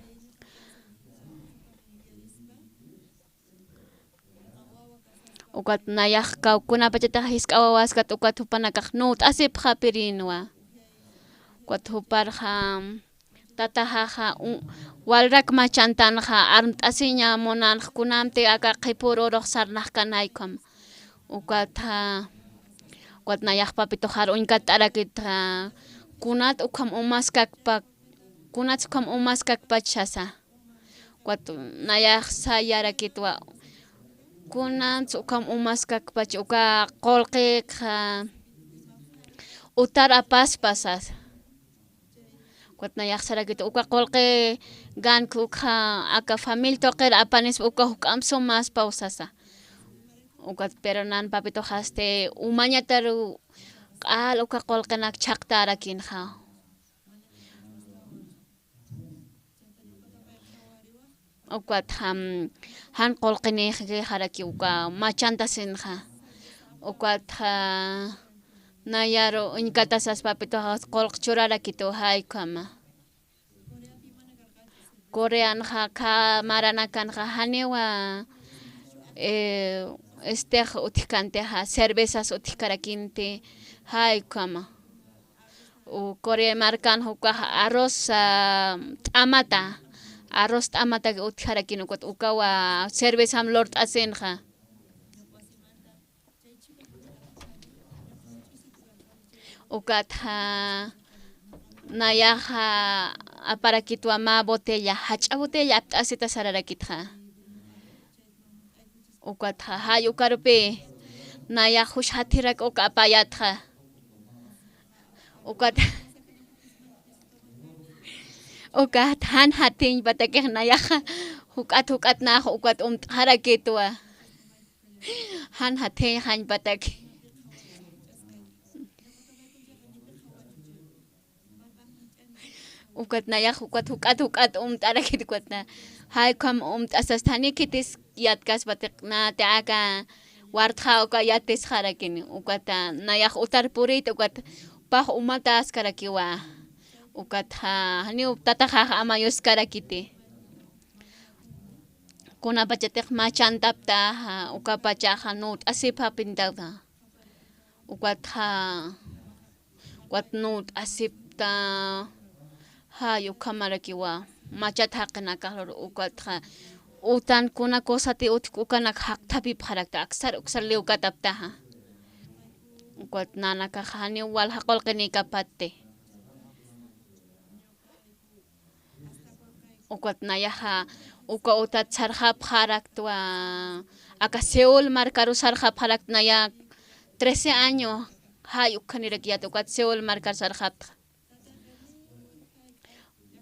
Ukat nayax kaw kunapachatix jisk'a wawaskat ukat jupanakax nuwt'asipxapirinwa. Ukat juparxa tataxaxa u-, walrak machantanxa armt'asiña munanx kunamti aka qhipürürux sarnaxkanay ukham. Ukatxa, ukat nayax papituxar uñkatt'arakitxa, kunat ukham umaskakpa, kunat ukham umaskakpach sasa. Ukat nayax sayarakitwa, kunats ukham umaskakpach uka qullqikxa utar apaspa sasa. Ukat nayax sarakit uka qullqi gank ukxa aka famil tuqir apanispa uka juk'amp sumaspaw sasa. Ukat pero nan papituxasti umañataru q'al uka qullqinak chhaqtarakinxa. Ukatxa jan qullqinïxkixaraki uka machantasinxa. Ukatxa nayaru uñkatasas papituxas qullq churarakitu jay ukhama. Coreanxa, aka maranakanxa janiwa, eh, istix utjkantixa, cervezas utjkarakinti, jay ukhama. U Corea markan ukax arroz, ah, t'amata, arroz t'amata utjarakin, ukat ukawa cervezam lurt'asinxa. Ukatxa nayaxa aparakitwa mä botella, jach'a botella apt'asita sararakitxa. Ukatxa jay ukarupi nayax jus jathirak uka apayatxa. Ukat, ukat jan jathiñpatakix nayaxa juk'at juk'at nax ukat umt'xarakitwa. Jan jathiñ jañpataki. Ukat nayax ukat juk'at juk'at umt'arakit ukat na. Jay ukham umt'asast jani khitis yatkaspatiq nati aka wartxa uka yatisxarakini. Ukat nayax utar purït ukat pax umataskarakiwa. Ukatxa janiw tataxax amayuskarakiti. Kunapachatix machantaptaxa, ukapachaxa nuwt'asipxapintapta. Ukatxa, ukat nuwt'asipta, Jay, ukhamarakiwa, machat jaqinakax lur ukatxa, utan kuna cosati utjk ukanak jaqthapipxarakta, aksar uksar liwkataptaxa. Ukat nanakax janiw walja qullqinïkapatti. Ukat nayaxa, uka utat sarxapxaraktwa, aka Seúl markaru sarxapxarakt naya trece año, jay ukhanirakyat, ukat Seúl markar sarxaptxa.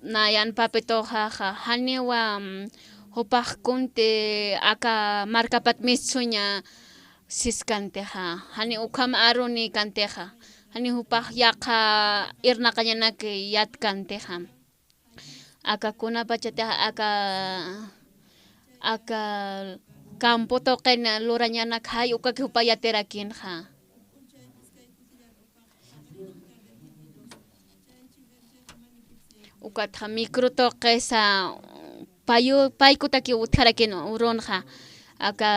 Nayan Papitoxaxa, janiwa, mm, jupax kunti aka markapat mistuña siskantixa, jani ukham arunïkantixa, jani jupax yaqha irnaqañanak yatkantixa. Aka kunapachatix aka, aka campo tuqin lurañanak jay ukaki jupa yatirakïnxa. Ukatxa micro tuqisa payu, paykutaki utjarakïn urunxa, aka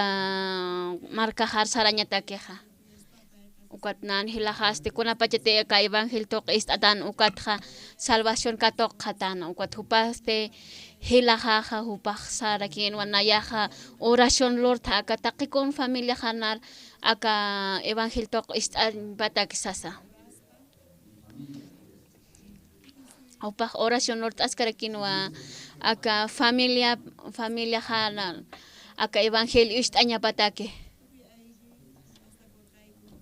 markaxar sarañatakixa. Ukat nan jilaxasti kunapachati aka evangelio tuqi ist'atan ukatxa salvación katuqxatan, ukat jupasti jilaxaxa jupax sarakïnwa nayaxa oración lurtha aka taqikun familiaxanar aka evangelio tuqi ist'añpatak sasa. Jupax oración lurt'askarakïnwa aka familia, familiaxanar aka evangelio ist'añapataki.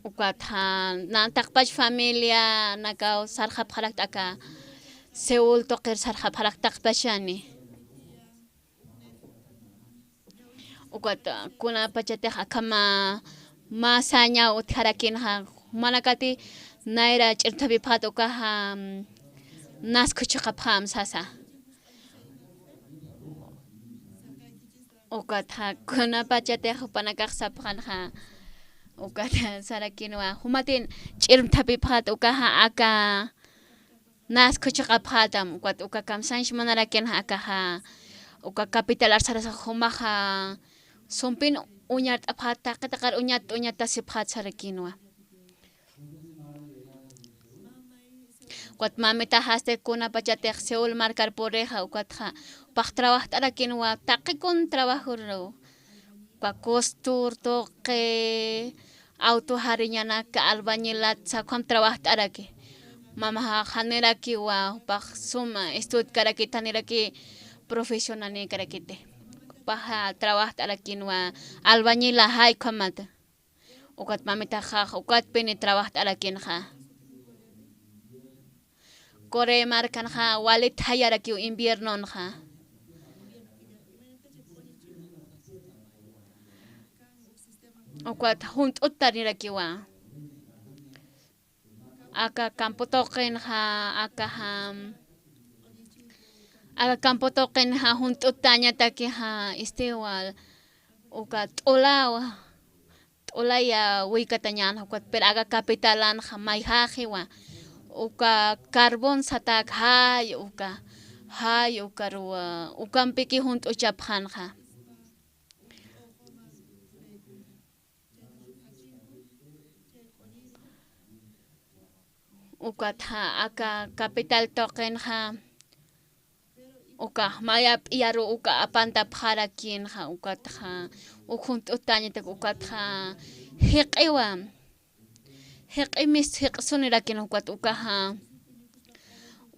Ukatxa, na taqpach familianakaw sarxapxarakt aka Seúl tuqir sarxapxarakt taqpachani. Ukat, kunapachatix akhama mä sañaw utjarakïnxa, jumanakati nayra ch'irmthapipxat ukaxa, mm, nas khuchhaqapxam sasa. Ukatxa kunapachatix jupanakax sapxanxa, ukat sarakïnwa, jumatin ch'irmthapipxat ukaxa aka nas khuchhaqapxatam, ukat uka kamsañs munarakïnxa akaxa, uka capital arsarasa jumaxa, sumpin uñart'apxat, taqi taqir uñat, uñatasipxat sarakïnwa. Ukat mamitaxasti kunapachatix Seúl markar purixa, ukatxa, jupax trabajt'arakïnwa, taqikun trabajuru. Uka costur tuqi, auto jariñanak, albañilat, ukham trabajt'araki. Mamaxa janirakiwa, jupax suma estudiarakit, janiraki profesionanïkarakiti. Jupaxa trabajt'arakïnwa, albañila jay ukhamata. Ukat mamitaxax, ukatpini trabajt'arakïnxa. Corea markanxa wali thayarakiw inviernonxa. Ukat junt'utanirakiwa. Aka campo tuqinxa, akaxa, aka campo tuqinxa junt'utañatakixa, este, igual, uka t'ulawa. T'ulaya wiykatañän ukat, pero aka capitalanxa mayjäxiwa. Uka carbón satäk jay uka, jay ukaruwa, ukampiki junt'uchapxänxa. Ukatxa aka capital tuqinxa, uka maya p'iyaru uka apantapxarakïnxa, ukatxa, uk junt'utañatak, ukatxa, jiq'iwa, jiq'i mis, jiq'i sunirakïn, ukat ukaxa,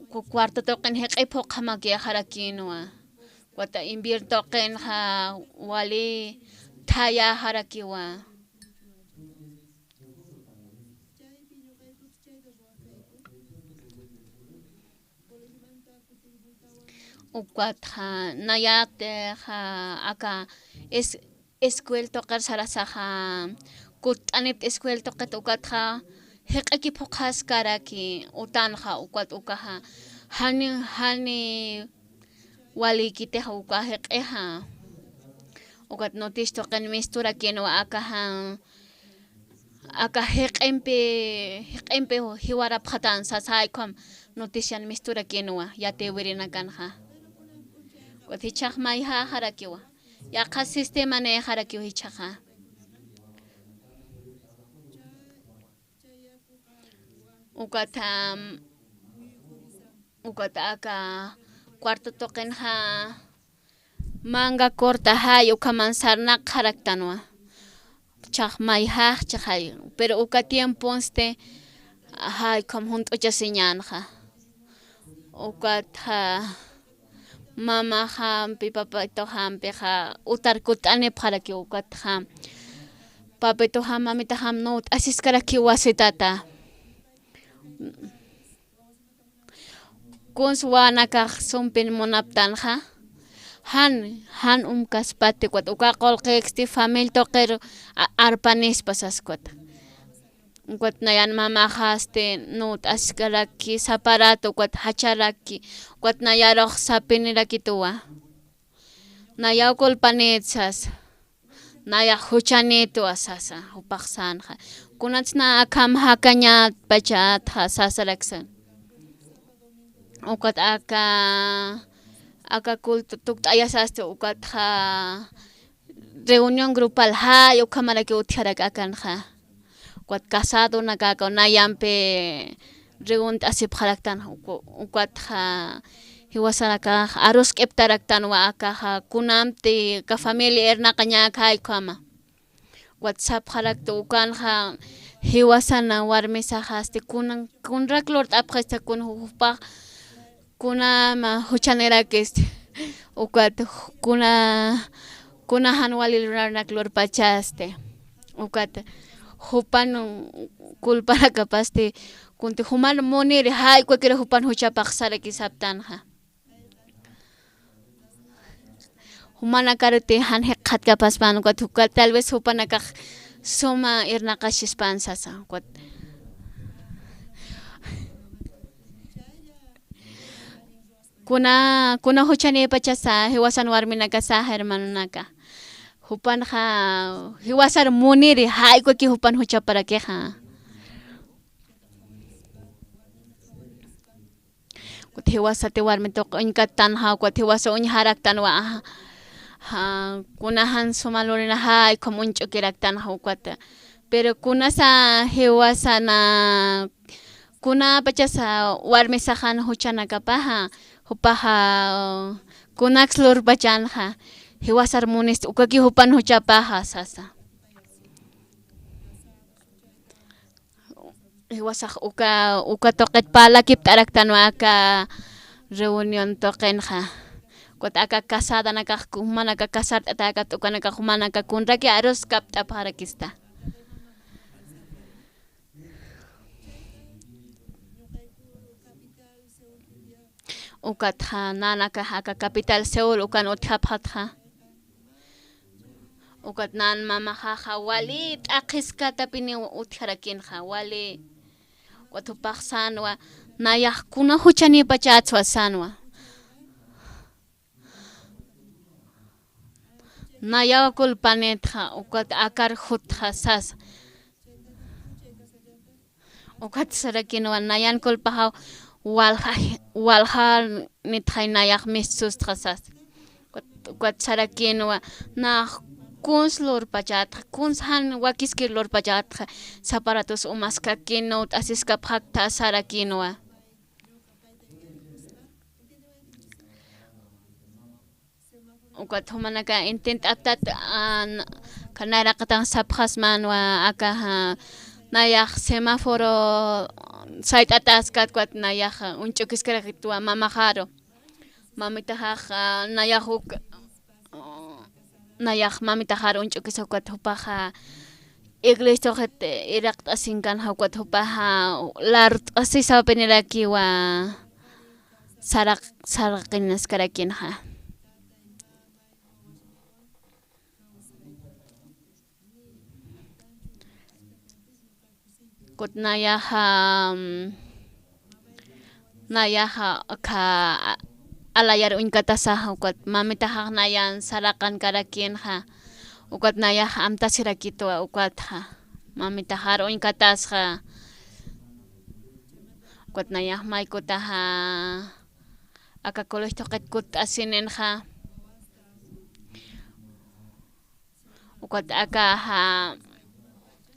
uka cuarto tuqin jiq'i phuqhamakïxarakïnwa, ukat invierno tuqinxa, wali thayäxarakiwa. Ukatxa, nayatixa, aka es-, escuel tuqir sarasaxa, kutt'anipta escuel tuqit, ukatxa, jiq'iki phuqhaskaraki, utanxa, ukat ukaxa, jani, jani, walïkitixa uka jiq'ixa. Ukat noticia tuqin misturakïnwa akaxa, aka jiq'impi, jiq'impi jiwarapxatan sasay ukham notician misturakïnwa yatïwirinakanxa. Ukat jichhax mayjäxarakiwa. Yaqha sistemanïxarakiw jichhaxa. Ukatxa, Ukat aka cuarto tuqinxa manga corta jay ukhaman sarnaqxaraktanwa. Chhax mayjax chhaxay, pero uka tiemponsti jay ukham junt'uchasiñänxa. Ukatxa mamaxampi, papituxampixa utar kutt'anipxarakiw, ukatxa papituxam, mamitaxam nuwt'asiskarakiw wasitata. Kuns wawanakax sumpin munaptanxa, jan, jan umkaspati, ukat uka qullqiksti familia tuqir a-, arpanispa saskwata. Ukat nayan mamaxasti nuwt'askaraki sapa rato, ukat jacharaki, ukat nayarux sapinirakituwa. Nayaw culpanït sasa. Nayax juchanïtwa sasa, jupax sänxa. Kunatsa akham jakañätpachatxa sasaraksa. Ukat aka, aka culto tukt'ayasasti, ukatxa reunión grupal jay ukhamarakiw utjaraki akanxa. Ukat casadonakakaw nayampi reunirasipxaraktan, uku-, ukatxa jiwasanakax arusk'iptaraktanwa akaxa, kunamti aka familia irnaqañäkay ukhama. Ukat sapxarakta ukanxa jiwasan warmisaxasti kunan, kunrak lurt'apxista, kun jupax kunam juchanirakisti, ukat kuna, kuna jan wali lurarnak lurpachasti, ukat jupan culpanakapasti, kunti juman muniri jay ukakiru jupan juchapax saraki saptanxa. Jumanakarti jan jikxatkapaspan, ukat, ukat tal vez jupanakax suma irnaqasispan sasa, ukat. Kuna, kuna juchanïpachasa jiwasan warminakasa, hermanonaka. Jupanxa jiwasar muniri jay ukaki jupan juchaparakixa. Ukat jiwasati warmi tuq uñkattanxa, ukat jiwasa uñjaraktanwa, ja, kuna jan suma lurinaxa, ukham uñch'ukiraktanxa ukat. Pero kunasa jiwasana, kunapachasa warmisaxan juchanakapaxa, jupaxa kunaks lurpachanxa, jiwasar munisti ukaki jupan juchapaxa sasa. Jiwasax uka, uka tuqit parlakipt'araktanwa aka reunión tuqinxa. Ukat aka casadanakax, jumanaka casart'atäkapt'a ukanakax jumanaka kunraki aruskapt'apxarakista. Ukatxa nanakax aka capital Seúl ukan utjapxatxa. Ukat nan mamaxaxa wali t'aqhiskatapiniw utjarakinxa, wali. Ukat jupax sänwa, nayax kuna juchanïpachätswa sänwa. Nayaw culpanïtxa, ukat akar jutxa sasa. Ukat sarakinwa, nayan culpaxaw walja, waljanitxay nayax mistustxa sasa. Ukat, ukat sarakinwa, nax kuns lurpachatxa, kuns jan wakiskir lurpachatxa, sapa ratos umaskakin nuwt'asiskapxakta sarakinwa. Ukat jumanaka intent'aptat, a, na-, nayraqatan sapxasmänwa aka, a, nayax semáforo sayt'atäskät, ukat nayax uñch'ukiskarakitwa mamaxaru. Mamitaxax, a, nayax uk-, nayax mamitaxaru uñch'ukisa, ukat jupaxa iglesia tuqit iraqt'asinkanxa, ukat jupaxa lart'asisapinirakiwa. Saraq-, saraqinaskarakinxa. Ukat nayaxa, mm, nayaxa aka alayar uñkatasaxa, ukat mamitaxax nayan saraqankarakinxa, ukat nayax amtasirakitwa, ukatxa mamitaxar uñkatasxa. Ukat nayax maykutaxa aka colegio tuqit kutt'asininxa. Ukat aka, ja,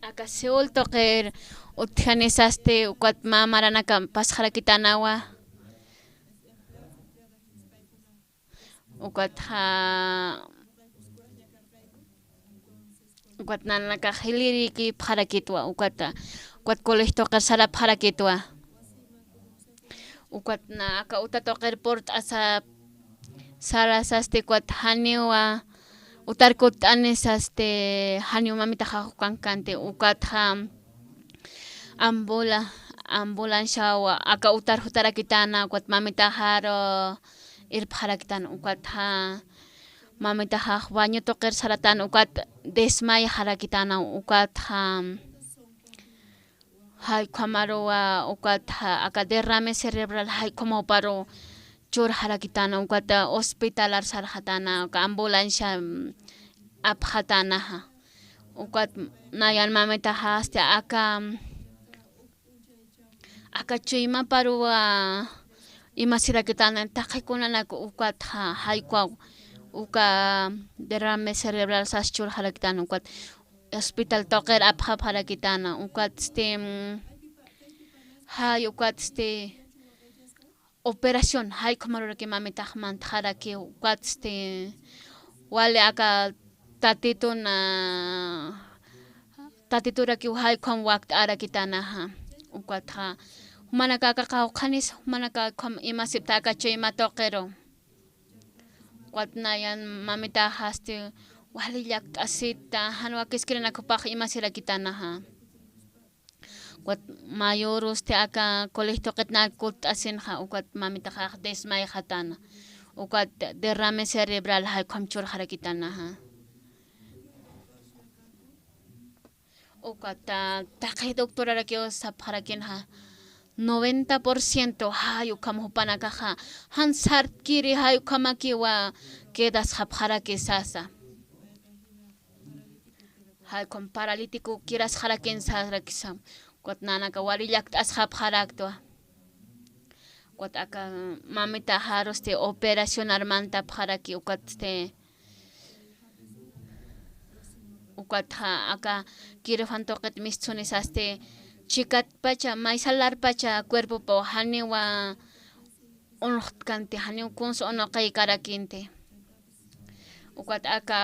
aka Seúl tuqir utjanisasti, ukat mä maranaka pasxarakitanawa. Ukatxa, ukat nanakax jilïrikipxarakitwa, ukat, ukat colegio tuqir sarapxarakitwa. Ukat na aka uta tuqir purt'asa sarasasti, ukat janiwa utar kutt'anisasti, janiw mamitaxa jukankanti, ukatxa ambula-, ambulanciawa aka utar jutarakitäna, ukat mamitaxaru irpxarakitäna, ukatxa mamitaxax baño tuqir saratäna, ukat desmayxarakitäna, ukatxa jay ukhamaruwa, ukat ja-, aka derrame cerebral jay ukham juparu churxarakitäna, ukat hospitalar sarxatäna, aka ambulancia, mm, apxatänaxa. Ukat nayan mamitaxasti aka, aka chuymaparuwa imasirakitäna, taqi kunanak ukat ja-, jay ukhaw, uka derrame cerebral sas churxarakitäna, ukat hospital tuqir apxapxarakitäna, ukatsti, mm, jay, ukatsti operación, jay ukhamaruraki mamitax mantxaraki, ukatsti wali aka tatitun, tatiturakiw jay ukham wakt'arakitänaxa, ukatxa jumanaka aka qawqhanis, jumanaka ukham imasipta aka chuyma tuqiru. Ukat nayan mamitaxasti wali llakt'asita, jan wakiskirinak jupax imasirakitänaxa. Ukat mayurusti aka colegio tuqit na kutt'asinxa, ukat mamitaxax desmayxatäna. Ukat derrame cerebral jay ukham churxarakitänaxa. Ukat taqi doctorarakiw sapxarakinxa, noventa por ciento jay ukham jupanakaxa jan sartkiri, jay ukhamakiwa quedasxapxaraki sasa. Jay ukham paralítico kirasxarakin sarakisa. Ukat nanaka wali llakt'asxapxaraktwa. Ukat aka mamitaxarusti operacionar mantapxaraki, ukatsti, ukatxa aka quirófano tuqit mistsunisasti chhikatpacha, maysalarpacha cuerpopaw janiwa unuqtkanti, janiw kunsa unuqaykarakinti. Ukat aka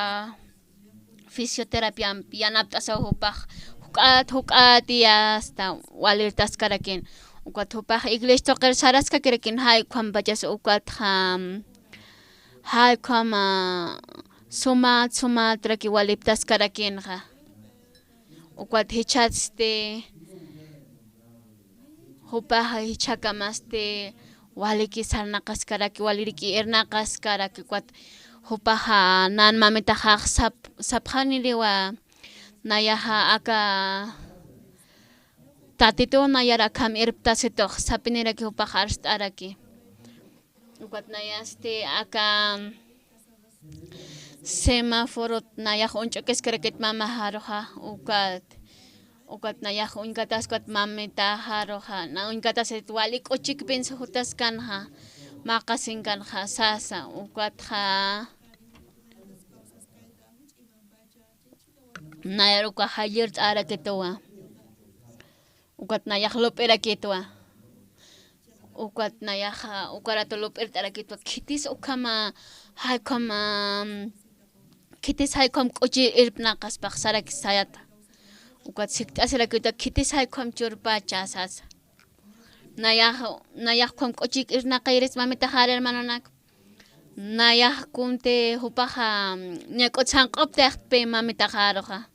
fisioterapiampi yanapt'asaw jupax juk'at, juk'at yasta walirtaskarakin. Ukat jupax iglesia tuqir saraskakirakin, jay ukhampachas ukatxa, jay ukhama sumat, sumatraki waliptaskarakinxa. Ukat jichhasti, jupax jichhakamasti waliki sarnaqaskaraki, waliriki irnaqaskaraki, ukat jupaxa nan mamitaxax sap-, sapxaniriwa, nayaxa aka tatituw nayar akham irptasitux sapiniraki, jupax arst'araki. Ukat nayasti aka semáforot nayax uñch'ukiskarakit mamaxaruxa, ukat, ukat nayax uñkatas, ukat mamitaxaruxa na uñkatasit wali k'uchikpinsa jutaskanxa, maqasinkanxa sasa, ukatxa nayar uka jallirt'arakituwa. Ukat nayax lup'irakitwa. Ukat nayaxa uka rato lup'irt'arakitwa, khitis ukhama, jay ukhama, khitis jay ukham k'uchi irpnaqaspax saraki sayata. Ukat sikt'asirakitwa, khitis jay ukham churpacha sasa. Nayax, nayax ukham k'uchik irnaqiris mamitaxar hermanonak. Nayax kunti jupaxa, ñak'ut sanq'uptixtpi mamitaxaruxa.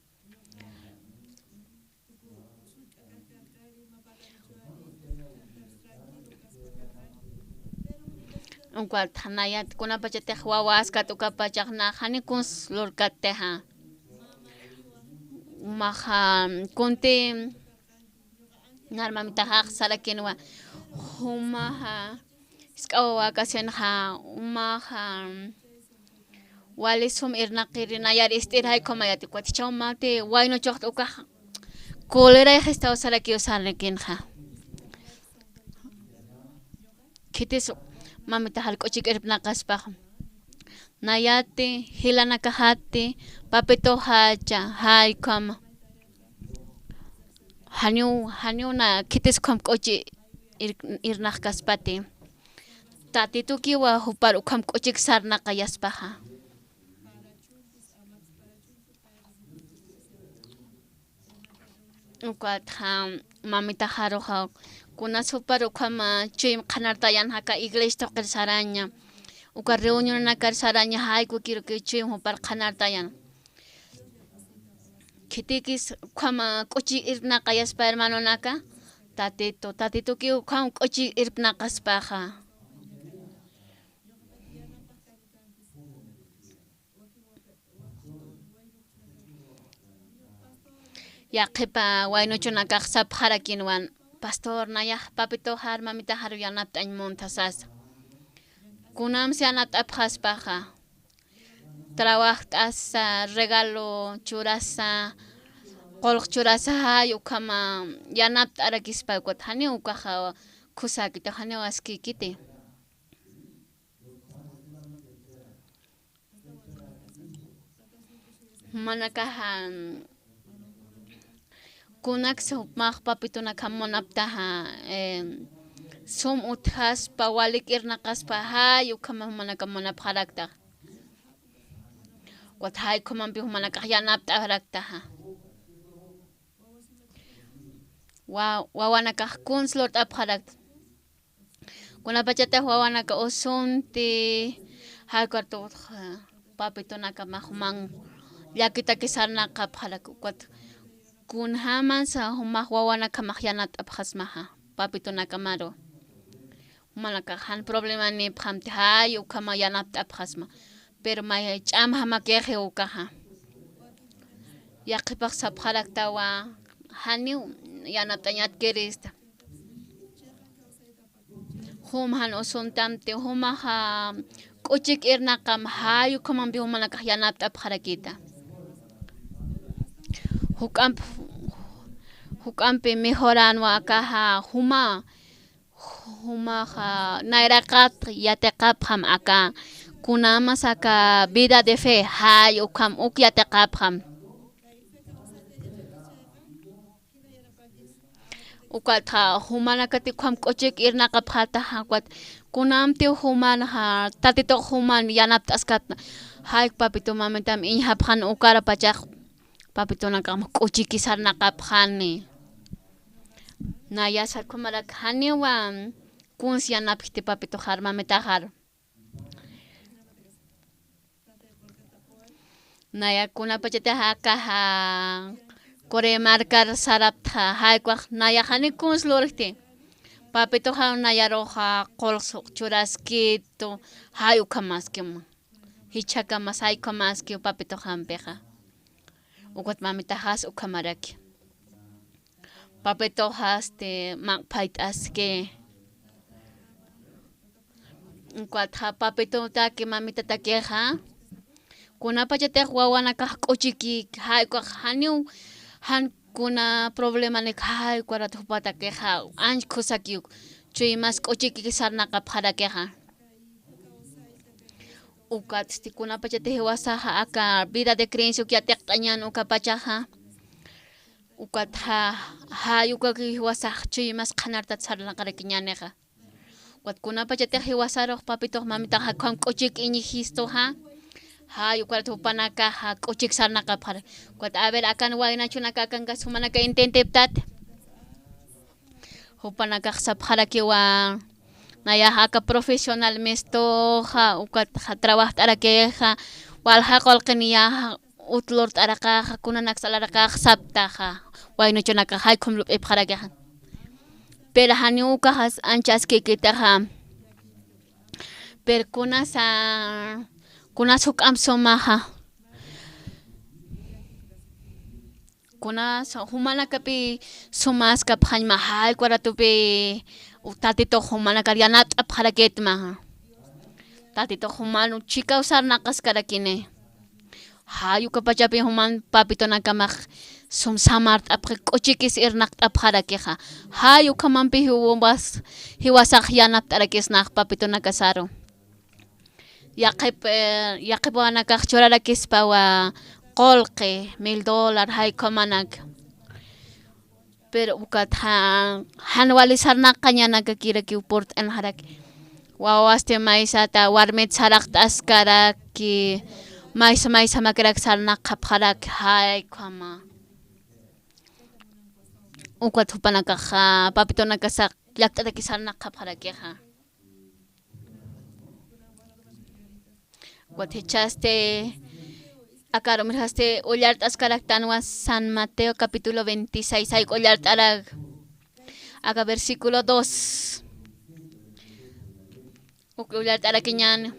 Ukat nayat kunapachatix wawaskat ukapachax na jani kuns lurkattixa. Umaxa kunti nar mamitaxax sarakinwa, jumaxa, jisk'a wawakasinxa, umaxa, wali sum irnaqiri nayar ist'ir jay ukhamayati, ukat jichhaw mati waynuchuxt ukax cólera jistaw sarakiw sarakinxa. Khitis mamitaxar k'uchik irpnaqaspax. Nayati, jilanakaxati, papituxacha, jay ukhama. Janiw, janiw na khitis ukham k'uchi ir-, irnaqkaspati. Tatitukiwa jupar ukham k'uchik sarnaqayaspaxa. Ukatxa mamitaxaruxa, kunas jupar ukham, ah, chuyma qhanartayan jaka iglesia tuqir saraña, uka reunionanakar saraña, jaykukiruki chuyma jupar qhanartayan. Khitikis ukham, ah, k'uchi irpnaqayaspa hermanonaka, Tatitu, Tatituki ukham k'uchi irpnaqaspaxa. Yaqhipa waynuchunakax sapxarakinwan, pastor, nayax papituxar mamitaxaru yanapt'añ munta sasa. Kunams yanapt'apxaspaxa, trabajt'asa, regalo churasa, qullq churasa, jay ukhama yanapt'arakispa, ukat janiw ukaxa khusakiti, janiw askikiti. Jumanakaxa, kunaks jumax papitunakam munaptaxa, eh, sum utjaspa, walik irnaqaspa, jay ukhama jumanakam munapxarakta. Ukat jay ukhamampi jumanakax yanapt'araktaxa. Wa-, wawanakax kuns lurt'apxarakta. Kunapachatix wawanaka usunti, jay ukartux, eh, papitunakamax juman llakitaki sarnaqapxarak, ukat kunjämas jumax wawanakhamax yanapt'apxasmaxa, papitunakamaru. Jumanakax jan problemanïpxamti, jay ukhama yanapt'apxasma. Pero may ch'amjamakixi ukaxa. Yaqhipax sapxaraktawa, janiw yanapt'añatkirista. Jum jan usuntamti, jumaxa k'uchik irnaqam, jay ukhamampi jumanakax yanapt'apxarakita. Juk'amp-, juk'ampi mejoränwa akaxa, juma, jumaxa nayraqat yatiqapxam aka, kunjämas aka vida de fe, jay ukham uk yatiqapxam. Ukatxa jumanakati ukham k'uchik irnaqapxätaxa, ukat kunamtiw jumanxa, Tatitux juman yanapt'askatna, jay papitu mamitam iñjapxan ukarapachax, papitunakam k'uchiki sarnaqapxani. Nayasa ukhamarak janiwa kuns yanapkti papituxar mamitaxar. Naya kunapachatix akaxa Coré markar saraptxa, jay ukax nayax jani kuns lurkti. Papituxa nayaruxa qullq churaskitu, jay ukhamaskima. Jichhakamas jay ukhamaskiw papituxampixa. Ukat mamitaxas ukhamaraki. Papituxasti maqphayt'aski. Ukatxa papitutaki mamitatakixa, kunapachatix wawanakax k'uchiki, jay ukax janiw, jan kuna problemanik, jay ukarat jupatakixa ancha khusakiw, chuymas k'uchiki sarnaqapxarakixa. Ukatsti kunapachatix jiwasaxa aka vida de creencia uk yatiqt'añän ukapachaxa. Ukatxa, jay ukaki jiwasax chuymas qhanartat sarnaqarakiñänixa. Ukat kunapachatix jiwasarux papitux mamitaxa ukham k'uchik iñjistuxa, jay ukarat jupanakaxa k'uchik sarnaqapxara. Ukat a ver, akan waynachunaka akankas jumanaka intentiptat. Jupanakax sapxarakiwa, nayax aka profesional mistuxa, ukatxa trabajt'arakixa, walja qullqiniyaxa, ut lurt'araqaxa, kunanaks alaraqaxa saptaxa, waynuchunakax jay ukham lup'ipxarakixa. Pero janiw ukaxas ancha askikitixa. Pero kunasa, kunas juk'amp sumaxa. Kunas jumanakapï sumaskapxañma, jay ukaratupi Tatitux jumanakar yanapt'apxarakitma. Tatitux juman chikaw sarnaqaskarakini. Jay ukapachapï juman papitunakamax sum samart'apxi, k'uchikis irnaqt'apxarakixa. Jay ukhamampi jiwas-, jiwasax yanapt'arakisnax papitunakasaru. Yaqhip, eh, yaqhip wawanakax churarakispawa qullqi, mil dólar, jay ukhamanak. Pero ukatxa jan wali sarnaqañanakakirakiw purt'anxaraki. wawasti maysata warmit saraqt'askaraki, maysa maysa makirak sarnaqxapxaraki, jay, ukhama. Ukat jupanakaxa, papitunakasax llakt'ataki sarnaqxapxarakixa. Ukat jichhasti, aka arumirjasti ullart'askaraktanwa San Mateo capítulo veintiséis, jay ullart'arak, aka versículo dos. Uk ullart'arakiñäni.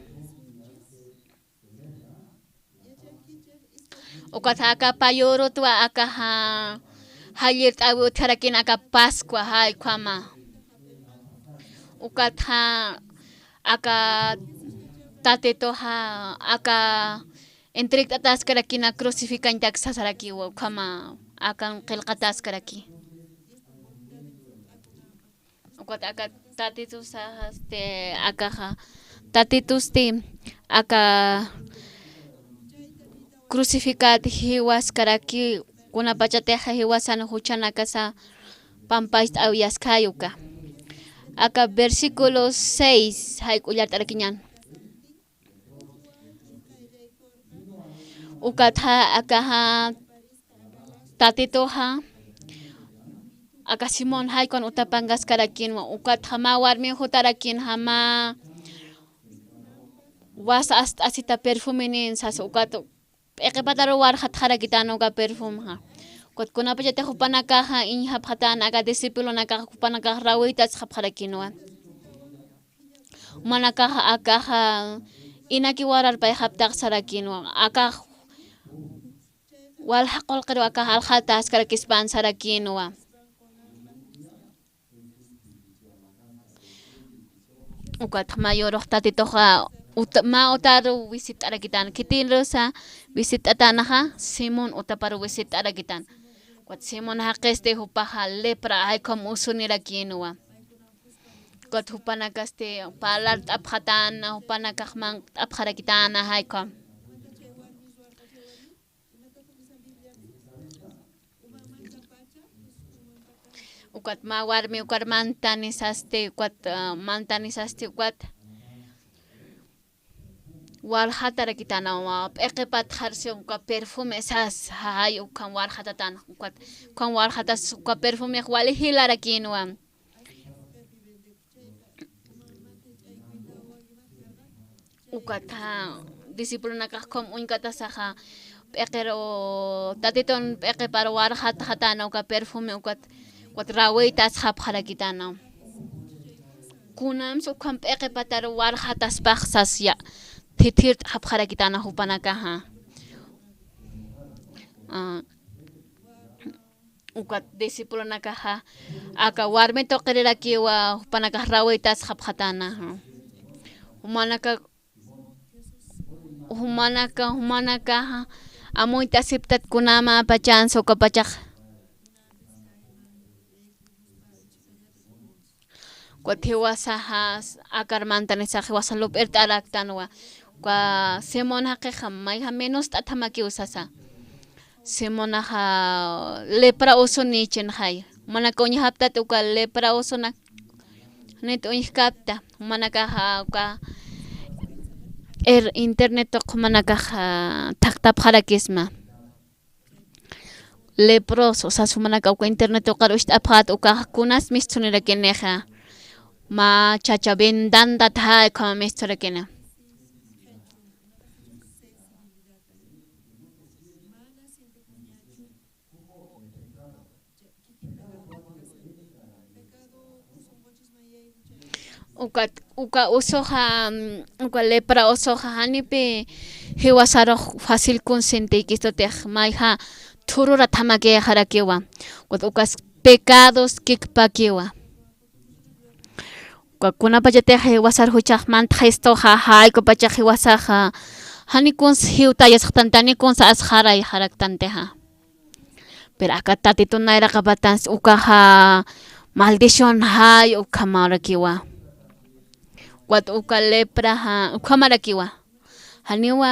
Ukat aka pä yürutwa aka ja-, jallirt'äwi utjarakïn aka Pascua, jay, ukhama. Ukat ja-, aka Tatituxa aka entregt'ataskarakïna crucificañtak sasarakiwa, ukhama akan qillqataskaraki. Ukat aka Tatitusa, este, akaxa, Tatitusti aka crucificat jiwaskaraki, kunapachatixa jiwasan juchanakasa pampacht'äwiyaskay uka. Aka versículo seis, jay ullart'arakiñän. Ukatxa akaxa Tatituxa, aka Simón jay ukan utapankaskarakïnwa, ukatxa mä warmi jutarakinxa mä wasa ast'asita perfumenïn sasa, ukat p'iqipataru warxatxarakitän uka perfumexa. Ukat kunapachatix jupanakaxa iñjapxatän aka discipulonakax jupanakax rawïtasxapxarakïnwa. Jumanakax akax inaki wararpayxaptax sarakïnwa. Akax walja qullqiru akax aljataskarakispan sarakïnwa. Ukat mä yürux Tatituxa ut-, mä utaru visit'arakitän. Khitirusa visit'atänxa, Simón utaparu visit'arakitän. Ukat Simón jaqisti jupaxa lepra jay ukham usunirakïnwa. Ukat jupanakasti parlart'apxatän, jupanakax manq't'apxarakitän jay ukham. Ukat mä warmi ukar mantanisasti, ukat, ah, mantanisasti, ukat warxatarakitanaw, p'iqipatxarsi uka perfume sas, jay ukham warxatatan, ukat ukham warxatas uka perfumex wali jilarakïnwa. Ukat, ah, discipulonakax ukham uñkatasaxa, p'iqiru, Tatitun p'iqipar warxatxatäna uka perfume ukat, ukat rawïtasxapxarakitanaw. Kunamsa ukham p'iqipatar warxataspax sasya, thithirt'xapxarakitanaw jupanakaxa. Ah, ukat discipulonakaxa aka warmi tuqirirakiwa, jupanakax rawïtasxapxatäna. Jumanaka, jumanaka, jumanakaxa amuyt'asiptat kunämapachansa ukapachax. Ukat jiwasaxa akar mantanisax jiwasa lup'irt'araktanwa. Uka Simón jaqixa mayja menost'atamakiw sasa. Simónaxa lepra usunïchinxay. Jumanaka uñjaptat uka lepra usunak, janit uñjkapta. Jumanakaxa uka er internet tuq jumanakaxa thaqtapxarakisma. Leproso, o sea, jumanaka uka internet tuqar ucht'apxät, ukax kunas mistsunirakinixa. Mä chacha vendandat jay ukhama mistsurakini. Ukat, uka usuxa, mm, uka lepra usuxa, janipï jiwasarux fácil consentïkistutix, mayja thururat jamakïxarakiwa. Ukat ukas pecados kikpakiwa. Uka kunapachatix jiwasar juchax mantxistuxa, jay ukapachax jiwasaxa, jani kuns jiwtayasxtanti, jani kuns asxarayxaraktantixa. Pero aka Tatitun nayraqapatans ukaxa maldición jay ukhamarakiwa. Ukat uka lepraxa ukhamarakiwa. Janiwa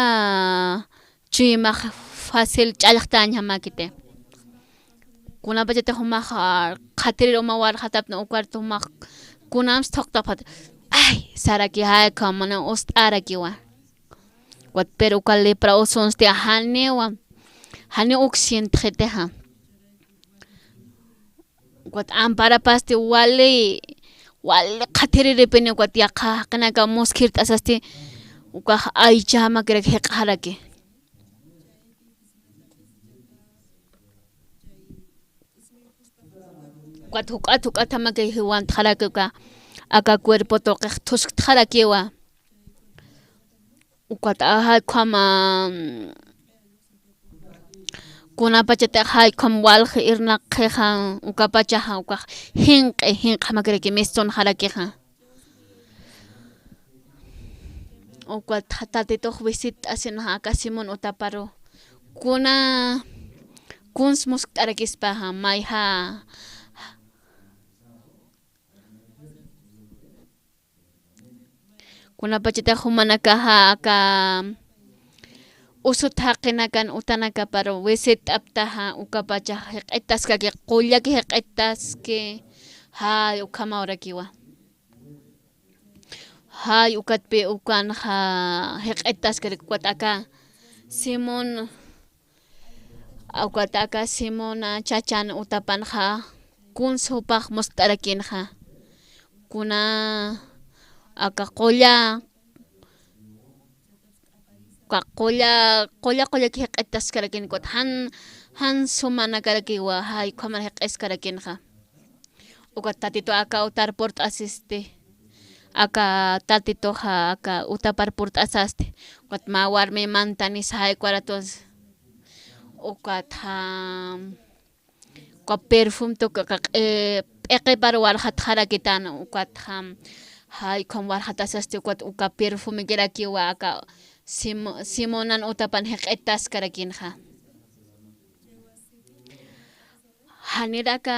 chuymax fácil ch'allxtañjamäkiti. Kunapachatix jumax, ah, qhatirir uma warxataptna ukart jumax kunams thuqtapxat. ay, saraki, jay, ukham mana ust'arakiwa. Ukat, pero uka leprosunsti janiwa, janiw uk sientxitixa. Ukat amparapasti wali, wali qhathirïripini, ukat yaqha jaqinaka muskhirt'asasti, ukax aychamakirak jikxaraki. Ukat juk'at juk'atjamakay jiwantxaraki uka, aka cuerpo tuqix thusktxarakiwa. Ukat jay ukhama, kunapachatix jay ukham walji irnaqxixa, ukapachaxa ukax jinq'i, jinq'jamakiraki mistunxarakixa. Ukat Tatitux visitt'asinxa aka Simón utaparu. Kuna, kuns muskt'arakispaxa, mayja. Kunapachatix jumanakaxa aka usut jaqinakan utanakaparu visitt'aptaxa, ukapachax jiq'ittaskaki, qullaki jiq'ittaski, jay, ukhamawrakiwa. Jay, ukatpï ukanxa jiq'ittaskiraki, ukat aka Simón, ukat aka Simón chachan utapanxa, kuns jupax muskt'arakinxa. Kuna aka qulla, aka qulla, qulla, qullaki jiq'ittaskarakin, ukat jan, jan sumanakarakiwa, jay, ukhamar jiq'iskarakinxa. Ukat Tatitu aka utar purt'asisti. Aka Tatituxa aka utapar purt'asasti. Ukat mä warmimantanis jay ukaratus. Ukatxa, uka perfume tuq aka, eh, p'iqipar warxatxarakitan, ukatxa, jay, ukham warxatasasti, ukat uka perfumekirakiwa aka Simo-, Simonan utapan jiq'ittaskarakinxa. Janir aka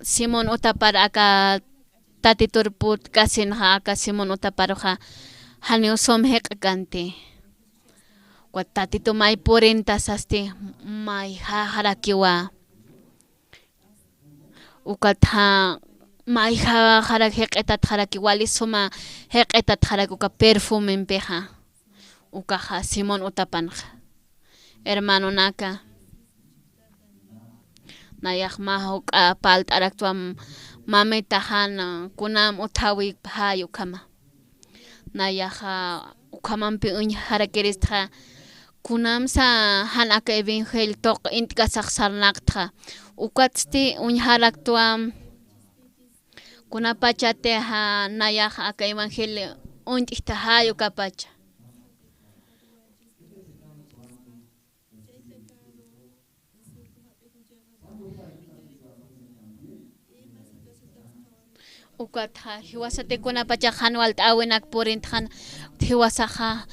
Simón utapar aka Tatitur purt'kasinxa, aka Simón utaparuxa janiw sum jiq'kanti. Ukat Tatitu may purintasasti, mayjaxarakiwa. Ukatxa mayjaxarak jiq'itatxaraki, wali suma jiq'itatxaraki uka perfumempixa. Ukaxa Simón utapanxa. Hermanonaka, nayax mä juk'a parlt'araktwa, mamitaxan kunam utjawi, jay ukhama. Nayaxa ukhamampi uñjarakiristxa, kunamsa jan aka evangelio tuq int'kasax sarnaqtxa. Ukatsti uñjaraktwa, kunapachatixa nayax aka evangelio uñt'kta, jay ukapacha. Ukatxa jiwasati kunapachax jan walt'äwinak purintxa, jiwasaxa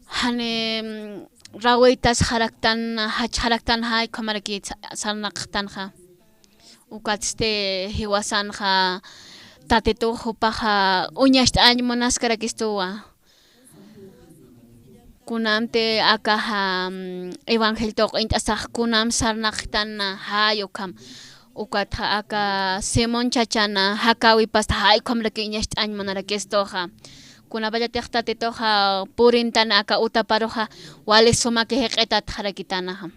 jani, mm, rawiytasxaraktan, jachxaraktan, jay ukhamaraki sa-, sarnaqxtanxa. Ukatsti jiwasanxa Tatitux jupaxa uñacht'añ munaskarakistuwa. Kunamti akaxa, mm, evangelio tuq int'asax kunam sarnaqxtan, jay ukham. Ukatxa aka Simón chachan jakäwipasta jay ukhamraki uñacht'añ munarakistuxa. Kunapachatix Tatituxa purintan aka utaparuxa, wali sumaki jiq'itatxarakitanaxa.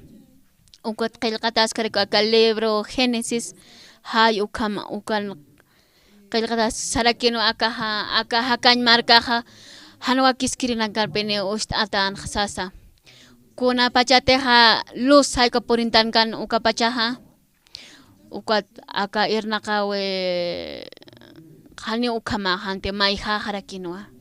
Ukat qillqataskaraki aka libro Génesis, jay ukham, ukan qillqatas sarakinwa akaxa, aka jakañ markaxa, jan wakiskirinakarpini uñacht'atänxa sasa. Kunapachatixa luz jay uka purintankan ukapachaxa, ukat aka irnaqäwi janiw ukhamaxanti, mayjaxarakinwa.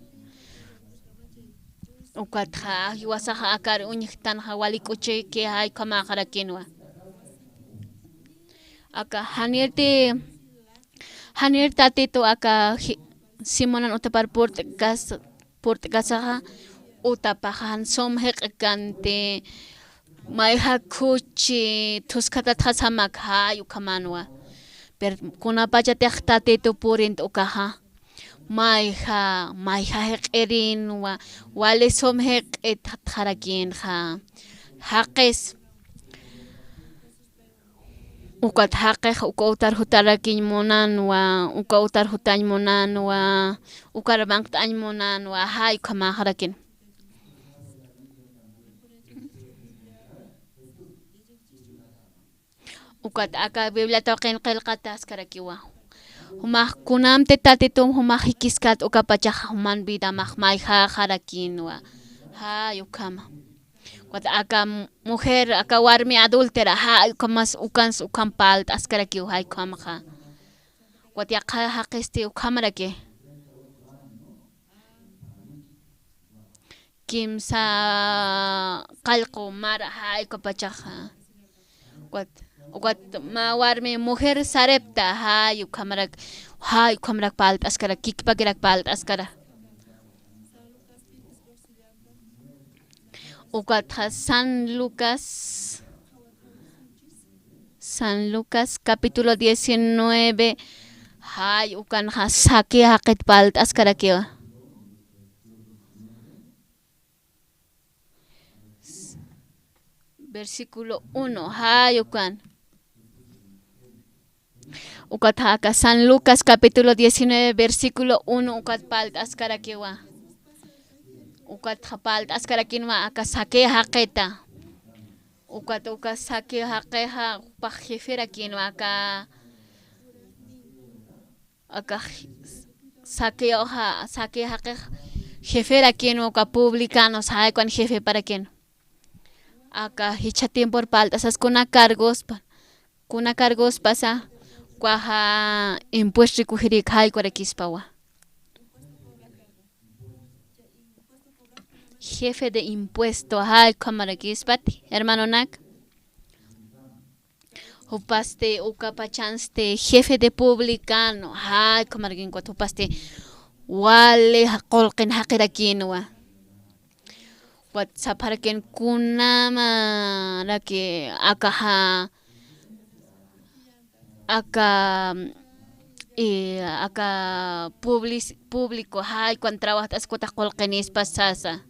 Ukatxa jiwasaxa akar uñjktanxa wali k'uchiki jay ukhamäxarakinwa. Aka janirti, janir Tatitu aka ji-, Simonan utapar purt'kas-, purt'kasaxa, utapaxa jan sum jiq'kanti, mayja khuchi thuskhatatxasamak, jay ukhamanwa. Pero kunapachatix Tatitu purinta ukaxa, mayja, mayja jiq'irinwa, wali sum jiq'itatxarakinxa. Jaqis. Ukat jaqix uka utar jutarakiñ munanwa, uka utar jutañ munanwa, ukar manqt'añ munanwa, jay ukhamaxarakin. Ukat aka Biblia tuqin qillqataskarakiwa. Jumax kunamti Tatitum jumax jikiskat uka pachax juman vidamax mayjäxarakinwa. Jay ukhama. Ukat aka mujer, aka warmi adúltera, jay ukhamas ukans ukham parlt'askarakiw jay ukhamxa. Ukat yaqha jaqisti ukhamaraki. Kimsa qallqu mara, jay uka pachaxa. Ukat, ukat mä warmi mujer Sarepta, jay ukhamarak, jay ukhamarak parlt'askara, kikpakirak parlt'askara. Ukatxa San Lucas, San Lucas capítulo diecinueve, jay ukanxa Zaqueo jaqit parlt'askarakiwa. Versículo uno, jay ukan. Ukat aka San Lucas capítulo diecinueve, versículo uno, ukat parlt'askarakiwa. Ukat parlt'askarakinwa aka Zaqueo jaqita. Ukat uka Zaqueo jaqixa jupax jeferakinwa aka, aka Zaqueoxa, Zaqueo jaqix jeferakinwa uka publicanos, jay ukan jefeparakin. Aka jichha tiempor parlt'asas kuna cargospa, kuna cargospasa, ukaxa impuesto recogerik jay ukarakispawa. Jefe de impuesto, jay ukhamarakispat, hermanonak. Jupasti uka pachansti jefe de publicano, jay ukhamarakin, ukat jupasti wali qullqin jaqirakinwa. Ukat sapharakin kunamaraki akaxa, aka, eh, aka public-, público, jay ukan trabajt'as ukat qullqinispa sasa.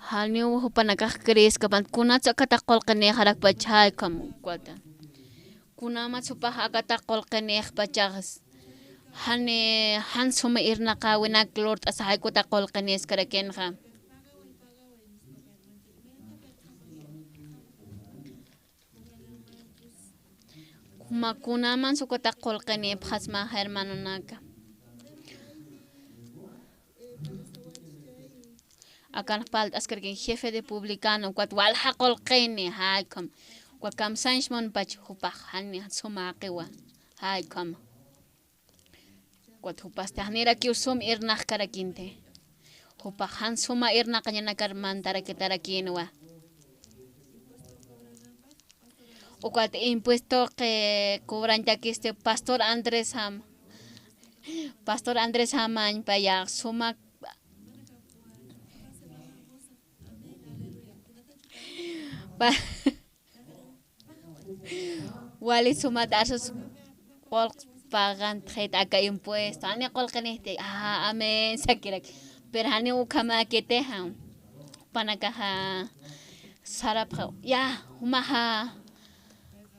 Janiw jupanakax creeskapan, kunatsa akataq qullqinïxarakpach, jay ukham ukat. Kunamats jupax akataq qullqinïxpachax, jani, jan suma irnaqa winak lurt'asa jay ukat qullqinïskarakinxa. Juma kunamans ukataq qullqinïpxasmaxa, hermanonaka. Akan parlt'askarakin jefe de publicano, ukat walja qullqini, jay ukham. Ukat kamsañs munpach jupax, jani sumäqiwa, jay ukham. Ukat jupasti janirakiw sum irnaqkarakinti. Jupax jan suma irnaqañanakar mantarakitarakinwa. Ukat impuestox cobrañtakisti pastor Andrés Jama. Pastor Andrés Jamañ paya suma pa-, wali sumat arsus qullq pagantxit aka impuesto. Jani qullqinïxti, ah, amén, sakiraki. Pero jani ukhamäkitixa. Jupanakaxa sarapxa, ya, jumaxa